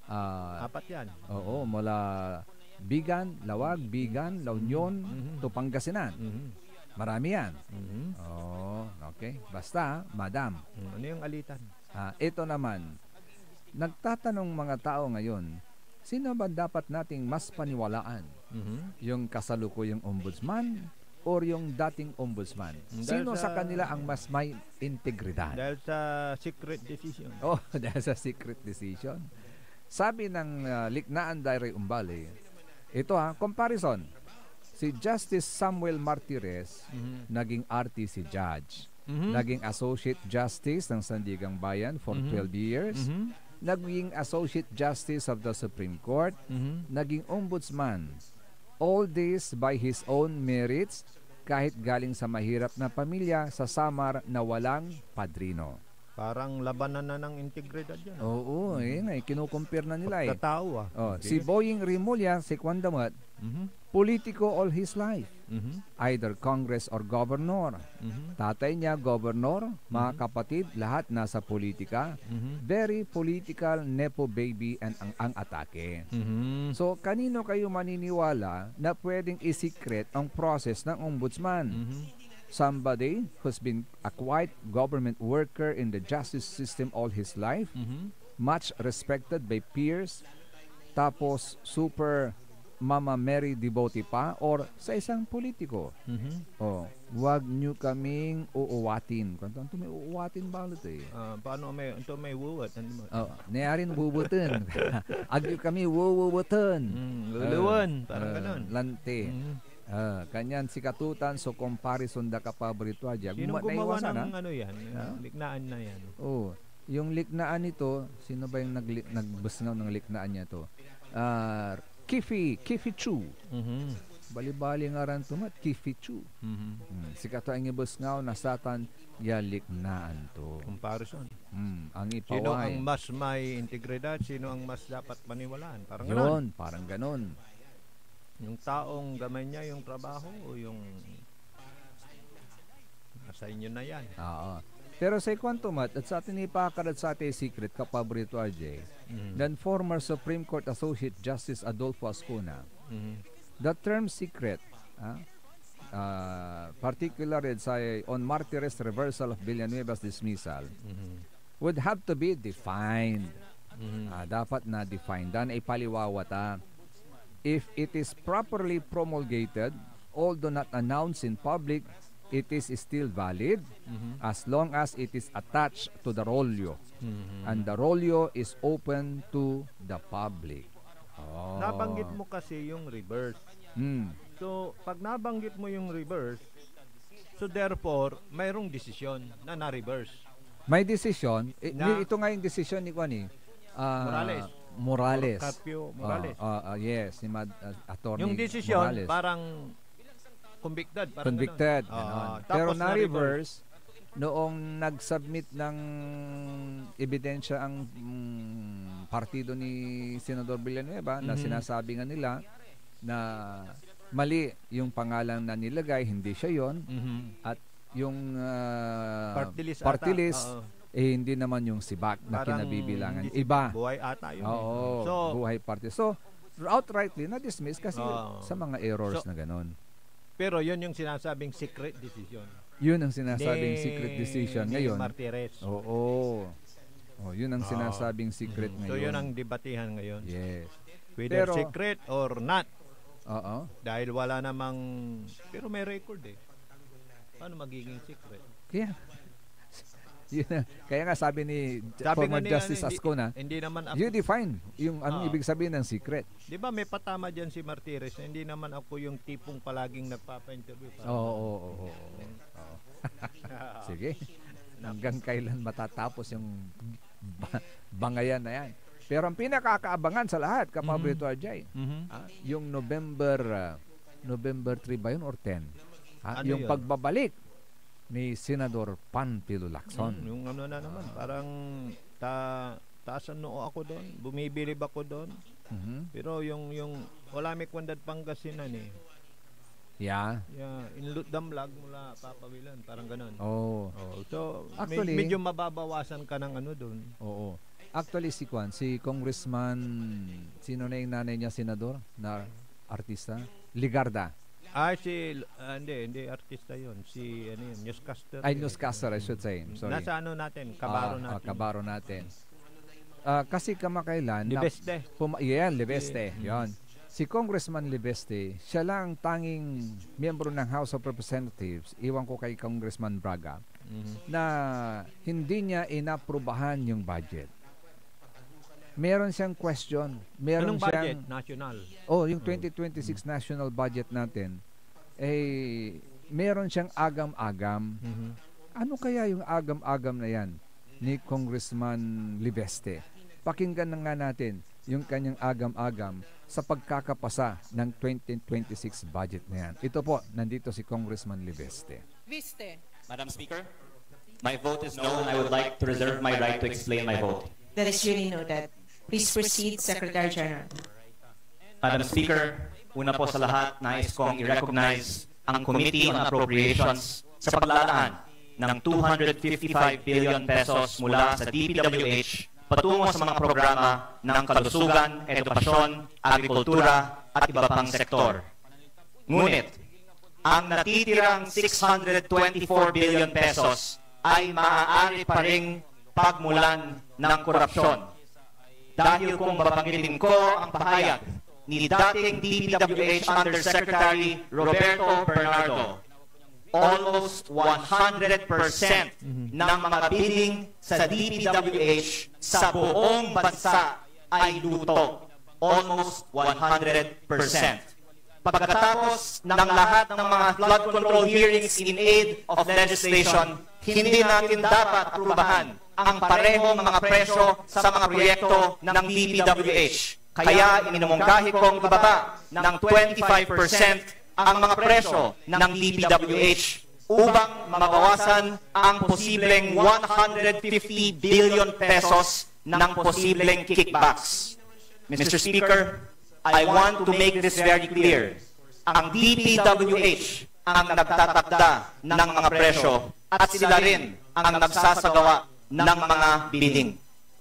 ah, Apat yan. oo, mula Bigan, Lawag, Bigan, La Union, Mhm. to Pangasinan. Mhm. Marami yan. Mhm. Oh, okay. Basta, madam. Hmm, ano yung alitan? Ah, ito naman, nagtatanong mga tao ngayon, sino ba dapat nating mas paniwalaan? Mhm. Yung kasalukuyang ombudsman or yung dating ombudsman? Mm, dahil Sino sa sa kanila ang mas may integridad? Dahil sa secret decision. Oh, dahil sa secret decision. Sabi ng, ah, Liknaan Diary Umbali, ito ha, comparison. Si Justice Samuel Martires, Mhm. naging R T C judge. Mhm. Naging Associate Justice ng Sandigang Bayan for Mhm. twelve years. Mhm. Naging Associate Justice of the Supreme Court. Mhm. Naging Ombudsman. All this by his own merits, kahit galing sa mahirap na pamilya sa Samar na walang padrino. Parang labanan na ng integridad yan, ah. Oo, Mhm. eh, nga, eh, kinukumpir na nila, eh. Pagkatao, ah. Oh, si Sige. Boying Remulla, si Kwan Damat, Mhm. politiko all his life. Mhm. Either Congress or Governor. Mhm. Tatay niya, Governor, mga Mhm. kapatid, lahat nasa politika. Mhm. Very political, nepo baby, and ang, ang atake. Mhm. So, kanino kayo maniniwala na pwedeng i-secret ang process ng ombudsman? Mhm. Somebody who's been a quiet government worker in the justice system all his life, Mhm. much respected by peers, tapos super Mama Mary devotee pa, or sa isang politiko. Mhm. Oh, wag nyo kaming uuwatin. Kanta, anto may uuwatin balet eh. Ah, paano may, anto may wuwat? Ano mo? Oh, nayarin wuwutin. Agyo kami wuwuwutin. Mm, luluwan, Ah, parang ah, ganon. Lante. Mm. Ah, kanyan sikatutan so comparison da kapaborito a dia. Sino Guma-, gumawa naiwasan, ng ah? ano yan? Ah? Liknaan na yan. Oh, yung liknaan nito, sino ba yung nagli-, nagbesngaw ng liknaan niya to? Ah, Kifi, Kifi Chu. Mhm. Bali-bali ngaran to, mat, Kifi Chu. Mhm. Hmm, sikato ang ibesngaw na satan ya liknaan to. Comparison. Hmm, ang Sino ipaway. ang mas may integridad? Sino ang mas dapat paniwalaan? Parang Yun, ganon. parang ganon. Yung taong gamay niya yung trabaho o yung nasa inyo na yan? Oo. Pero say kuanto met, et sa atin ipakar ed satay secret, kapaborito, R J, Mm. then former Supreme Court Associate Justice Adolfo Azcuna, Mm. the term secret, ah, ah, particular ed say on Martires reversal of Villanueva's dismissal, Mm. would have to be defined. Mm. Ah, dapat na-define dan ipaliwawa ta. If it is properly promulgated, although not announced in public, it is still valid Mhm. as long as it is attached to the rolyo. Mhm. And the rolyo is open to the public. Oh. Nabanggit mo kasi yung reverse. Hmm. So, pag nabanggit mo yung reverse, so therefore, mayroong desisyon na na-reverse. May desisyon, eh, Na ni-, ito nga yung desisyon ni, kuwan eh, ah, Morales. Morales. Carpio Morales. Ah, ah, ah, yes, ni Mad-, ah, Attorney Yung desisyon, Morales. parang convicted, parang Convicted, ganon. Ah, ganon. Pero tapos na-reverse. na-reverse, noong nag-submit ng ebidensya ang, mm, partido ni Senador Villanueva na Mhm. sinasabi nga nila na mali yung pangalan na nilagay, hindi siya yon. Mhm. At yung, ah, Party list party ata. list, Oo. eh, hindi naman yung sibak na Parang kinabibilangan. hindi si Iba. Buhay ata yun eh. Oo, So, Buhay Party. So, outrightly na-dismiss kasi Oo. sa mga errors So, na ganon. Pero yun yung sinasabing secret decision. Yun ang sinasabing Ni, secret decision ni ngayon. Martires. Oo. Oh, yun ang Oo. sinasabing secret Mhm. So, ngayon. yun ang debatihan ngayon. Yes. Whether Pero secret or not. Oo. Dahil wala namang, pero may record eh. Paano magiging secret? Kaya, yun na. Kaya nga sabi ni J-, Sabi former nga ni, Justice ano, hindi, Ascona, hindi naman ako you define yung anong Oo. ibig sabihin ng secret. Di ba may patama dyan si Martires na hindi naman ako yung tipong palaging nagpapa-interview para Oo, oo, oo, oo, oo. Oo. Sige. Hanggang kailan matatapos yung ba-, bangayan na yan? Pero ang pinakakaabangan sa lahat, Kapablito Mm. Ajay, Mhm. ah, yung November, ah, November three ba yun or ten? Ah, Ano yung yun? pagbabalik ni Senador Panfilo Lacson. Hmm, yung ano na naman, Ah. parang ta-, taas ang noo ako doon, bumibilib ako doon. Mhm. Pero yung, yung, wala may kwandad Pangasinan eh. Yeah. Yeah, inlot damlag mula Papa Willan, parang ganon. Oh. Oh, so, me-, Actually, medyo mababawasan ka ng ano doon. Oo. Actually, si Kwan, si Congressman, sino na yung nanay niya, senador, na artista? Legarda. Ah, si, ah, hindi, hindi artista yun. Si, ano yun, newscaster Ay, yun. newscaster, I should say. I'm Mm. sorry. Nasa ano natin, kabaro Ah, ah, natin. kabaro natin. Ah, kasi kamakailan, na- Libeste. puma-, yan, Libeste, Si, mm. yon. Si Congressman Libeste, siya lang ang tanging miyembro ng House of Representatives, iwan ko kay Congressman Braga, Mhm. na hindi niya inaprubahan yung budget. Meron siyang question. Meron Anong siyang budget? National? Oh, yung Mm. twenty twenty-six Mm. national budget natin, eh, meron siyang agam-agam. Mhm. Ano kaya yung agam-agam na yan ni Congressman Libeste? Pakinggan na nga natin yung kanyang agam-agam sa pagkakapasa ng twenty twenty-six budget na yan. Ito po, nandito si Congressman Libeste. Viste. Madam Speaker, my vote is no, and I would like to reserve my right to explain my vote. That is duly noted. Please proceed, Secretary General. Madam Speaker, una po sa lahat, nais kong i-recognize ang Committee on Appropriations sa paglalaan ng two hundred fifty-five billion pesos mula sa D P W H patungo sa mga programa ng kalusugan, edukasyon, agrikultura, at iba pang sektor. Ngunit, ang natitirang six hundred twenty-four billion pesos ay maaari pa ring pagmulan ng korupsyon. Dahil kung babanggitin ko ang pahayag ni dating D P W H Undersecretary Roberto Bernardo, almost one hundred percent Mhm. ng mga billing sa D P W H sa buong bansa ay luto. Almost one hundred percent. Pagkatapos ng lahat ng mga flood control hearings in aid of legislation, hindi natin dapat aprubahan ang parehong mga presyo sa mga proyekto ng D P W H. Kaya inimungkahi kong ibaba ng twenty-five percent ang mga presyo ng D P W H upang mabawasan ang posibleng one hundred fifty billion pesos ng posibleng kickbacks. Mister Speaker, I want to make this very clear. Ang D P W H ang nagtatakda ng mga presyo at sila rin ang nagsasagawa ng mga bidding.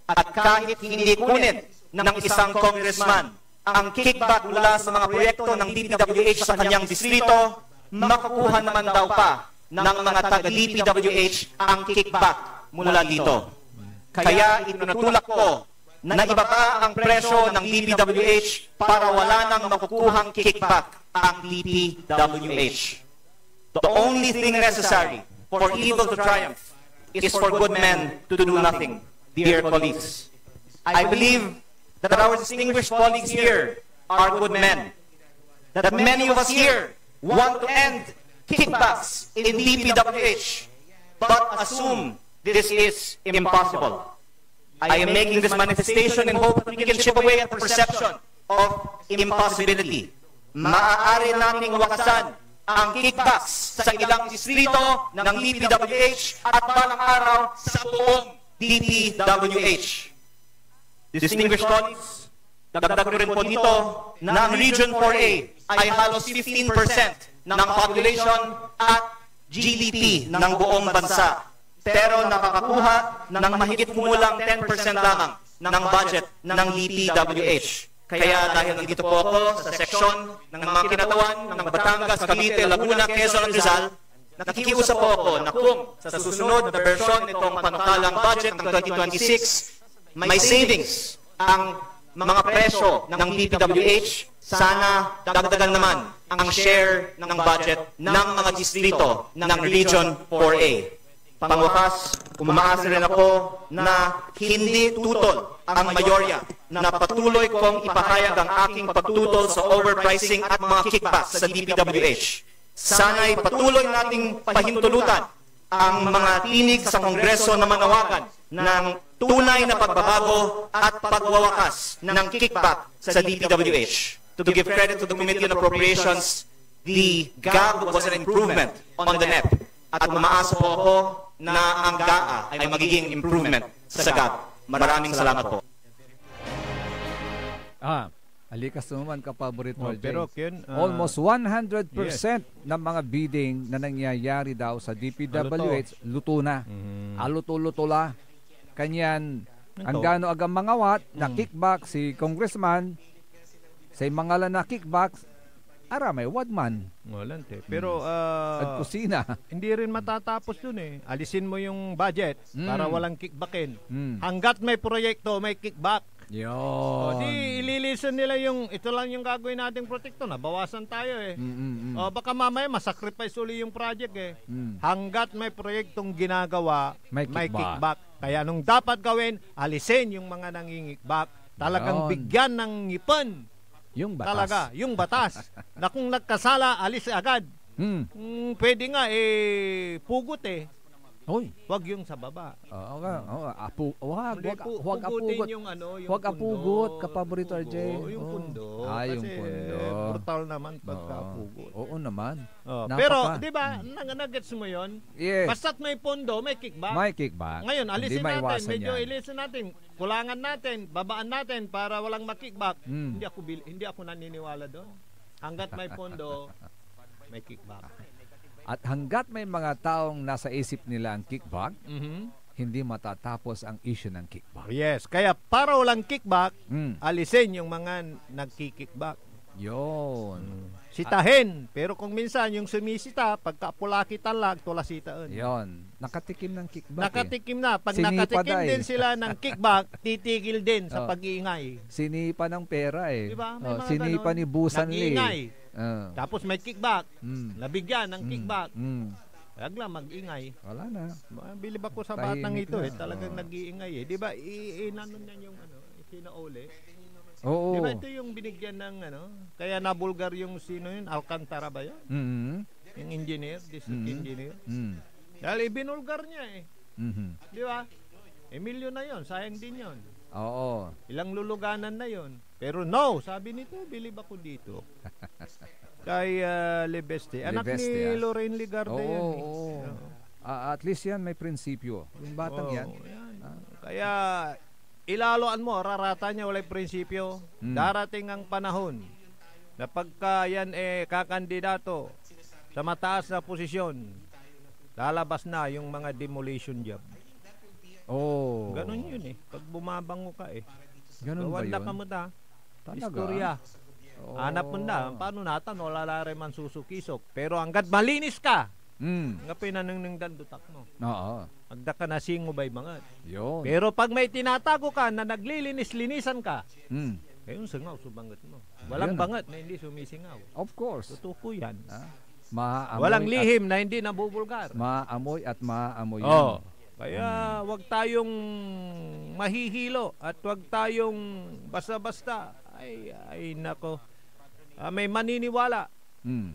At kahit hindi kunit ng isang congressman ang kickback mula sa mga proyekto ng D P W H sa kanyang distrito, makukuha naman daw pa ng mga taga-D P W H ang kickback mula dito. Kaya itinutulak ko na ibaba ang presyo ng D P W H para wala nang makukuhang kickback ang D P W H. The only thing necessary for evil to triumph is for good men to do nothing, dear colleagues. I believe that our distinguished colleagues here are good men, that many of us here want to end kickbacks in D P W H, but assume this is impossible. I am making this manifestation in hope that we can chip away at the perception of impossibility. Maaari nating wakasan ang kickbacks sa ilang distrito ng D P W H at balang araw sa buong D P W H. Distinguished colleagues, dagdag ko rin po dito na ang Region four A ay halos fifteen percent ng population at G D P ng buong bansa. Pero nakakakuha ng mahigit kumulang ten percent lamang ng budget ng D P W H. Kaya dahil nandito po ako sa seksyon ng mga kinatawan ng Batangas, Cavite, Laguna, Quezon at Rizal, nakikiusap po ako na kung sa susunod na bersyon nitong panukalang budget ng twenty twenty-six, may savings ang mga presyo ng D P W H, sana dagdagan naman ang share ng budget ng mga distrito ng Region four A. Pangwakas, umaasa rin ako na hindi tutol ang mayorya na patuloy kong ipahayag ang aking pagtutol sa overpricing at mga kickbacks sa D P W H. Sana'y patuloy nating pahintulutan ang mga tinig sa Kongreso na manawagan ng tunay na pagbabago at pagwawakas ng kickback sa D P W H. To give credit to the Committee on Appropriations, the gab was an improvement on the nep. At umaasa po ako na ang gaa ay magiging improvement sa gab. Maraming salamat po. Ah, alikas naman, kapaborito. Oh, pero Ken, uh, almost one hundred percent yes. ng mga bidding na nangyayari daw sa D P W H, luto, luto na. Mm. Aluto-luto la. Kanyan, anggano aga mangawat, mm, na kickback si Congressman, say mangala na kickback, aramay wadman. Walan te. Pero, mm, ah, kusina. Hindi rin matatapos dun eh. Alisin mo yung budget para, mm, walang kickbackin. Mm. Hanggat may proyekto, may kickback. Yun. O, di ililisen nila yung, ito lang yung gagawin nating proyekto, nabawasan tayo eh. Mm, mm, mm. O, baka mamaya masacrifice uli yung project eh. Mm. Hanggat may proyektong ginagawa, may, may kickback. Kickback. Kaya nung dapat gawin, alisin yung mga nangingikbak. Talagang, yun, bigyan ng ngipin. Yung batas. Talaga, yung batas. Na kung nagkasala, alis agad. Hmm. Mm, pwede nga, eh, pugot eh. Hoy. Huwag yung sa baba. Oo nga. Oo, apu, wag, wag, pu, wag apugot. Yung, ano, yung huwag pundo, apugot, kapaborito, R J. Yung pundo. Ah, yung pundo. Kasi brutal naman pagka apugot. Oo naman. Oh, pero, di ba, mm, nag-, nagets mo yun? Yes. Basta't may pondo, may kickback. May kickback. Ngayon, alisin natin, medyo ilisin natin, kulangan natin, babaan natin para walang makickback. Mm. Hindi ako bil-, hindi ako naniniwala doon. Hanggat may pondo, may kickback. At hanggat may mga taong nasa isip nila ang kickback, mm-hmm, hindi matatapos ang issue ng kickback. Yes, kaya para walang kickback, mm, alisin yung mga nagki-kickback. Yun. Mm. Sitahin. Pero kung minsan, yung sumisita, pagka pulaki talag, tula sitaen. Yun. Nakatikim ng kickback eh. Nakatikim na. Pag nakatikim din sila ng kickback, titigil din sa pag-iingay. Sinipa ng pera eh. Di ba? May mga ganon. Sinipa ni Busan Lee. Nag-iingay. Ah. Tapos may kickback. Mm. Nabigyan ng kickback. Mm. Wag lang mag-ingay. Wala na. Bilib ako sa batang ito eh. Tahimik na. Talagang nag-iingay eh. Di ba, i-, inano niyan yung ano, sinauli? Oo. Di ba ito yung binigyan ng ano? Kaya nabulgar yung sino yun? Alcantara ba yun? Mm-hmm. Yung engineer, district engineer. Mm. Dahil ibinulgar niya eh. Mm-hmm. Di ba? Eh, milyon na yun. Sayang din yun. Oo. Ilang luluganan na yun. Pero no, sabi nito, bilib ako dito. Kay, ah, Lebeste. Anak ni Lorraine Legarda yan eh. Oo. Ah, at least yan, may prinsipyo. Yung batang yan. Oo, yan. Ah. Kaya, ilaloan mo, rarata niya, walay prinsipyo. Hmm. Darating ang panahon na pagka yan eh kakandidato sa mataas na posisyon, lalabas na yung mga demolition job. Oh. Ganun yun eh. Pag bumabango ka eh. Ganun ba yun? Gawanda ka mo ta. Talaga? Istorya. Oo. Hanap mo na, paano natan, wala la ray mansusukisok. Pero anggad malinis ka, mm, nga pinanengneng dan dotak mo. Oo. Agda ka nasingobay manget. Yun. Pero pag may tinatago ka na naglilinis-linisan ka, mm, ayun, singaw so banget mo. Walang banget na hindi sumisingaw. Of course. Totoo po yan. Ah. Maamoy Walang at lihim na hindi nabubulgar. Maamoy at maaamoyan. Oh, kaya Hmm. wag tayong mahihilo at wag tayong basta-basta. Ay, ay, nako. Ah, may maniniwala. Hmm.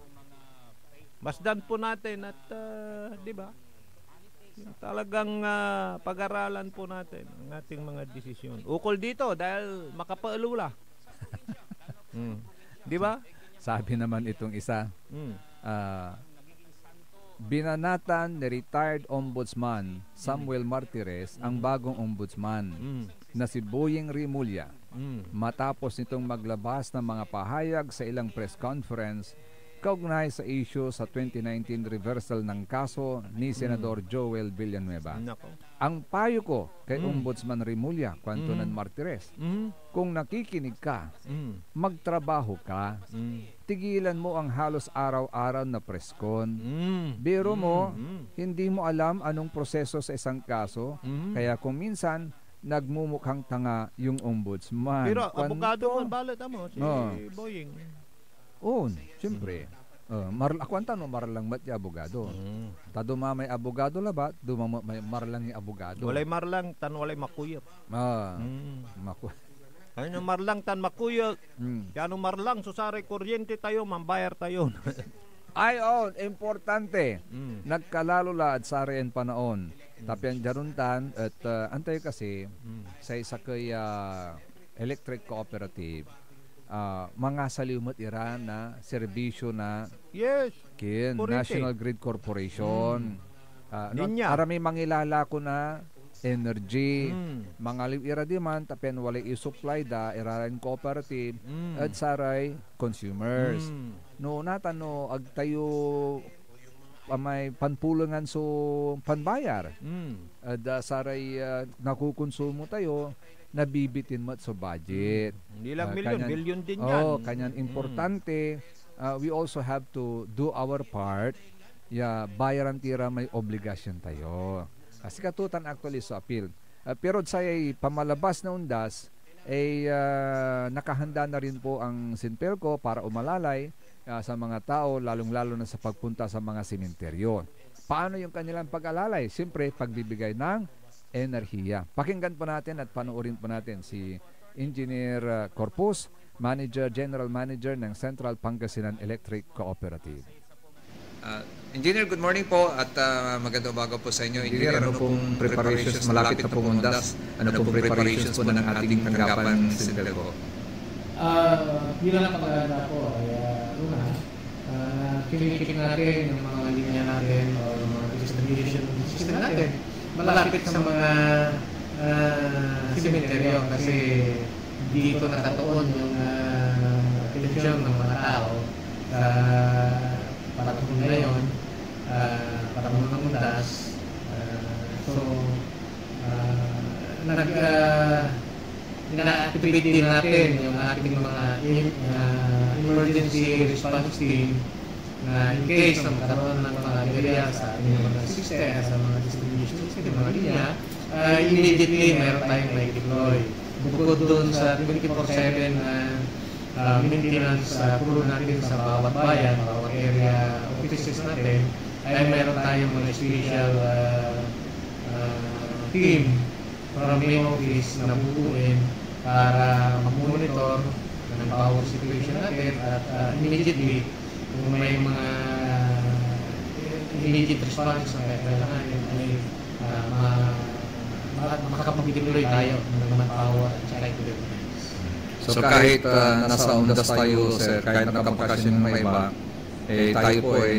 Masdan po natin at, ah, di ba? Yung talagang, ah, pag-aralan po natin ang ating mga desisyon. Ukol dito, dahil makapaelo la. Hmm. Di ba? Sabi naman itong isa, Hmm. ah, binanatan ni retired Ombudsman Samuel Martires ang Hmm. bagong ombudsman Hmm. na si Boying Remulla Hmm. matapos nitong maglabas ng mga pahayag sa ilang press conference kaugnay sa issue sa twenty nineteen reversal ng kaso ni Hmm. Senador Joel Villanueva. Nako. Ang payo ko kay Hmm. Ombudsman Remulla, kuanto Hmm. nen Martires, Hmm. kung nakikinig ka, Hmm. magtrabaho ka. Hmm. Tigilan mo ang halos araw-araw na preskon. Hmm. Biro mo, Hmm. Hmm. hindi mo alam anong proseso sa isang kaso, Hmm. kaya kung minsan, nagmumukhang tanga yung ombudsman. Pero Kuan abogado to? Nga balet amo, si Oo. Boying. Oo, siyempre. Hmm. Oh, mar-, akuan ta no, marlang met ya abogado. Hmm. Ta duma may abogado labat, duma mo-, may marlang ya abogado. Walay marlang, tan walay makuyep. Ah, Hmm. maku- Ano marlang tan makuyep? Hmm. Kaya no marlang so saray kuryente tayo, mambayar tayo. Ay, oh, importante. Mm. Nagkalalo la ed sarayan panaon. Mm. Ta pian diad ontan et, ah, antayo kasi, Mm. say sakey, ah, electric cooperative, ah, mangasaliw met ira na serbisyo na Yes. kin Kuryente. National Grid Corporation. Mm. Ah, no, Linya. Aramay mangilalako na energy. Mm. Mangaliw ira diman, ta pian walay isupply da, ira ran cooperative, Mm. ed saray consumers. Mm. No, natan no, ag tayo amay panpulengan so panbayar. Mm. Ed, ah, saray, ah, nakukonsumo tayo, nabibitin met so budget. Mm. Hindi lang Ah, milyon, kanyan, bilyon din oo, yan. Kanyan Mm. importante, ah, we also have to do our part ya bayaran ti ra may obligasyon tayo. Ah, sikato tan actually so apil. Ah, pero say pamalabas na ondas, eh, ah, nakahanda na rin po ang Sintelco para umalalay, ah, sa mga tao, lalong-lalo na sa pagpunta sa mga sementeryo. Paano yung kanilang pag-alalay? Siyempre, pagbibigay ng enerhiya. Pakinggan po natin at panoorin po natin si Engineer, ah, Corpus, Manager, General Manager ng Central Pangasinan Electric Cooperative. Ah, Engineer, good morning po at, ah, magandang umaga po sa inyo. Engineer, ano pong preparations, malapit na pong ondas, ano pong preparations po ng ating tanggapan Sintelco? Ah, bilang pag-aalala po, ay, ah, una, ah, chine-check natin yung mga linya natin o mga distribution system natin. Malapit sa mga, ah, sementeryo kasi dito nakatuon yung, ah, atensyon ng mga tao sa panahon ngayon, ah, panahon ng ondas. Ah, so, ah, nag, ah, ina-activate din natin yung ating mga im-, ah, emergency response team na in case na magkaroon ng mga aberya sa ating mga system, sa mga distribution system, mga linya, ah, immediately meron tayong may deploy. Bukod dun sa twenty-four seven na, ah, maintenance, ah, crew natin sa bawat bayan, bawat area offices natin, ay meron tayong mga special, ah, ah, team from main office na bubuin para mag-monitor ng power situation natin at, ah, immediately kung may mga immediate response na kailangan ay, ah, ma-, ma-, makakapag-deploy tayo ng manpower at saka equipment. So, kahit, ah, nasa ondas tayo, sir, kahit nakabakasyon yung may iba, eh, tayo po ay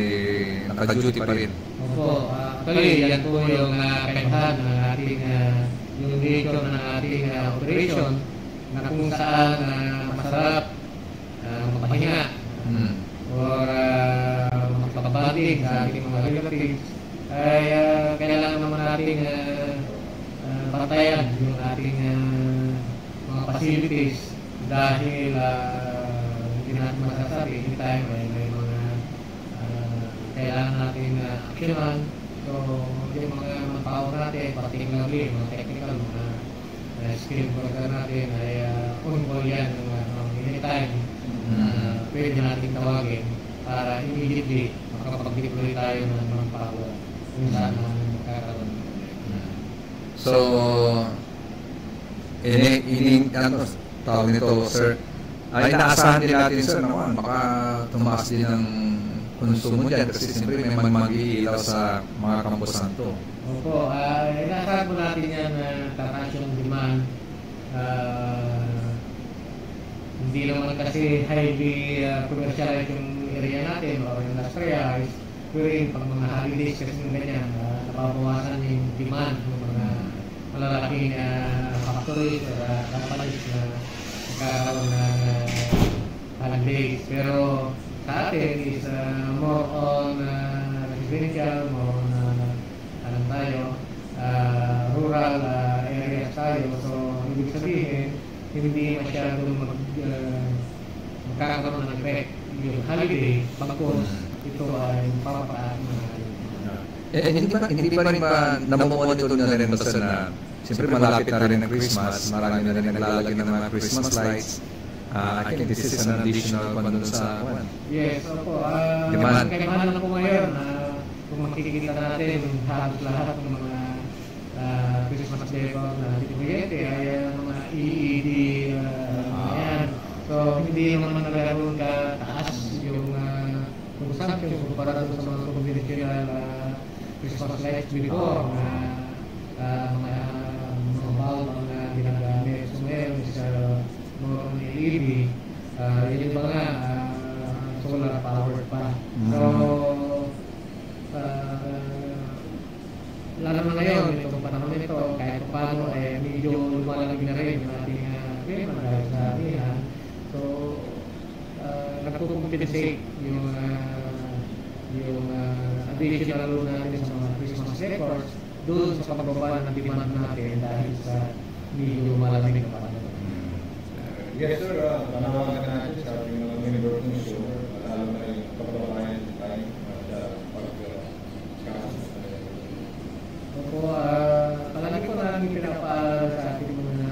naka-duty pa rin. Opo, ah, actually, yan po yung, ah, kaibahan ng ating, ah, yung nature ng ating, ah, operation na kung saan, ah, masarap, ah, magpahinga Hmm. or, ah, makipag-bonding sa ating mga relatives, ay, ah, kailangan naman nating, ah, ah, bantayan yung ating, ah, mga facilities dahil, ah, hindi natin masasabi, anytime ay may mga, ah, kailangan natin, ah, aksyonan. So, yung mga manpower natin, particularly, mga technical, mga, ah, skilled worker natin ay, ah, on call yan, mga, mga anytime, Mm. ah, pwede natin tawagin. para immediately makapag-deploy tayo ng manpower kung saan man magkakaroon ng problema. So, ini, ini, ano, tawag nito, sir? Ay, inaasahan din natin, sir, naman, baka tumaas din ang konsumo dyan kasi siyempre may mag-iilaw sa mga kamposanto. Opo, ah, inaasahan po natin yan na tataas yung demand. Ah, hindi naman kasi highly, ah, commercialized yung area natin or industrialized. Pero yung pag mga holidays kasi ng ganyan, ah, nababawasan yung demand ng mga malalaking, ah, factories or, ah, companies na nagkakaroon ng, ah, holidays. Pero sa atin is, ah, more on, ah, residential, more on, ah, ano tayo, ah, rural, ah, areas tayo. So, ibig sabihin, hindi masyadong mag-, ah, magkakaroon ng effect yung holiday, pagkos ito ay papataas na. Eh, hindi ba, hindi ba rin ba namomonitor na rin, sir, na siyempre malapit na rin ang Christmas, marami na rin naglalagay ng mga Christmas lights? Ah, I think this is an additional one dun sa, ano, Yes, opo. Ah, demand. Kaibahan lang po ngayon, ah, kung makikita natin, halos lahat ng mga, ah, Christmas decor na kuryente ay, ah, mga L E D, ah, Ah. yan. So, hindi naman na ganoon kataas yung, ah, consumption kumpara dun sa mga konbensyonal, ah, Christmas lights before na, ah, mga, mga bulb ang, ah, ginagamit. So, ngayon is, ah, more on L E D. Ah, yung iba nga, ah, solar powered pa. Mm. So, ah, lalo na ngayon, itong panahon nito, kahit paano, eh, medyo lumalamig na rin yung ating, ah, klima dahil sa amihan. So, ah, nagko-compensate yung, ah, yung, ah, additional load natin sa mga Christmas decors doon sa pagbaba ng demand natin dahil sa medyo malamig na panahon. Yes, sir. Ah, panawagan natin sa ating mga member consumer, lalo na yung kababayan tayo, at, ah, pag, ah, Opo, ah, palagi po namin pinapaalala sa ating mga,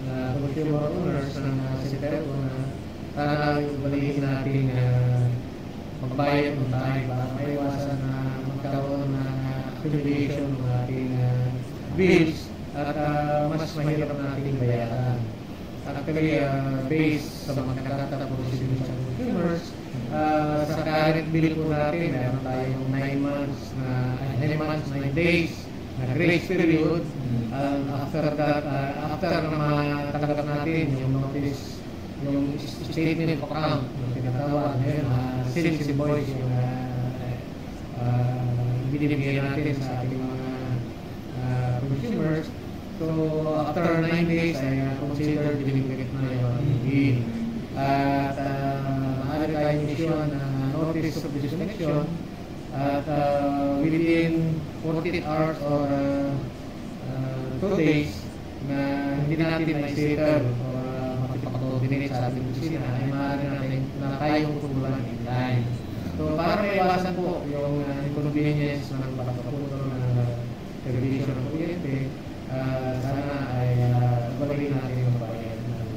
ah, consumer owners ng, ah, Sintelco na sana ugaliin natin, ah, magbayad on time para maiwasan na magkaroon ng, ah, accumulation ng ating, ah, bills at, ah, mas mahirap nating bayaran. Actually, ah, based sa mga data ng Proceedings and Consumers, ah, sa current bill po natin, meron tayong nine months na, ay, nine months, nine days na grace period. And after that, ah, after na matanggap natin yung notice, yung statement of account na tinatawag, ngayon, ah, sales invoice yung, ah, ah, binibigay natin sa ating mga, ah, consumers. So, after nine days, ay, ah, considered delinquent na yung bill. At, ah, maaari tayong issue ng, ah, notice of disconnection at, ah, within forty-eight hours or, ah, ah, two days na hindi natin ma-settle or, ah, makipag-coordinate sa ating opisina, ay maaari natin na tayong tutulan in time. So, para maiwasan po yung, ah, inconvenience ng pagkaputol ng, ah, serbisyo ng kuryente, ah, sana ay, ah, ugaliin natin magbayad ng,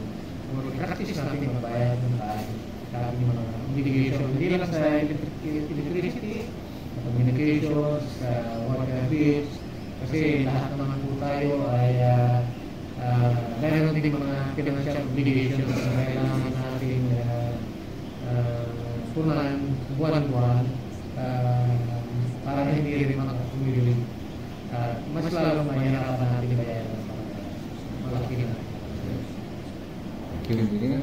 or practice natin magbayad ng tayo sa ating mga obligation. Hindi lang sa electric-, electricity, sa communications, sa water bills, kasi lahat naman po tayo ay, ah, ah, meron ding mga financial obligations na kailangan natin, ah, ah, punan buwan-buwan, ah, para hindi rin makakumili. Ah, mas lalong mahirapan natin bayaran. Malaki na. Thank you, Engineer.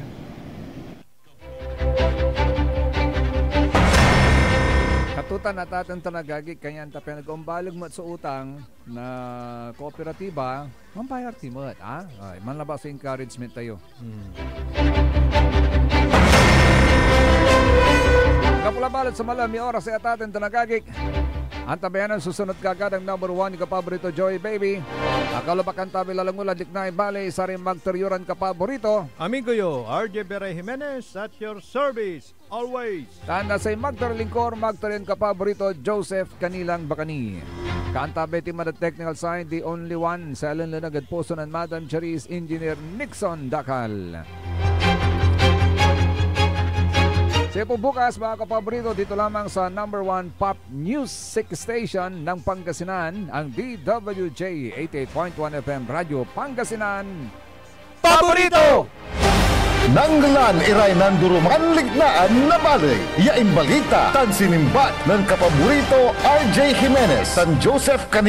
Katutan, ataten tan agagi, kanyan ta pinag-ombaleg met so utang na kooperatiba, mambayar ti met, ah? Ay, manlabat so encouragement tayo. Hmm. Anggapo la balet so malam ya oras ay ataten tan agagik. Antabayanan so sunod kagadang number one, kapaborito, Joy Baby. Akalabakan tabi lalangulad liknay bali, saray magter yo ran kapaborito. Amigo yo, R J Beray Jimenez, at your service always. Tan na say magter lingkor, magter yan kapaborito, Joseph Canilang Bacani. Kanta betty mad technical side, the only one, sa lenlenag ed puso nen Madam Cherise, Engineer Nixon Dacal. Tiempo bukas, mga kapaborito, dito lamang sa number one pop music station ng Pangasinan, ang D W J eighty-eight point one F M Radyo Pangasinan. Paborito! Nanglan iray nanduruman liknaan na baley ya imbalita tan sinimbat nen kapaborito R J Jimenez tan Joseph Cani-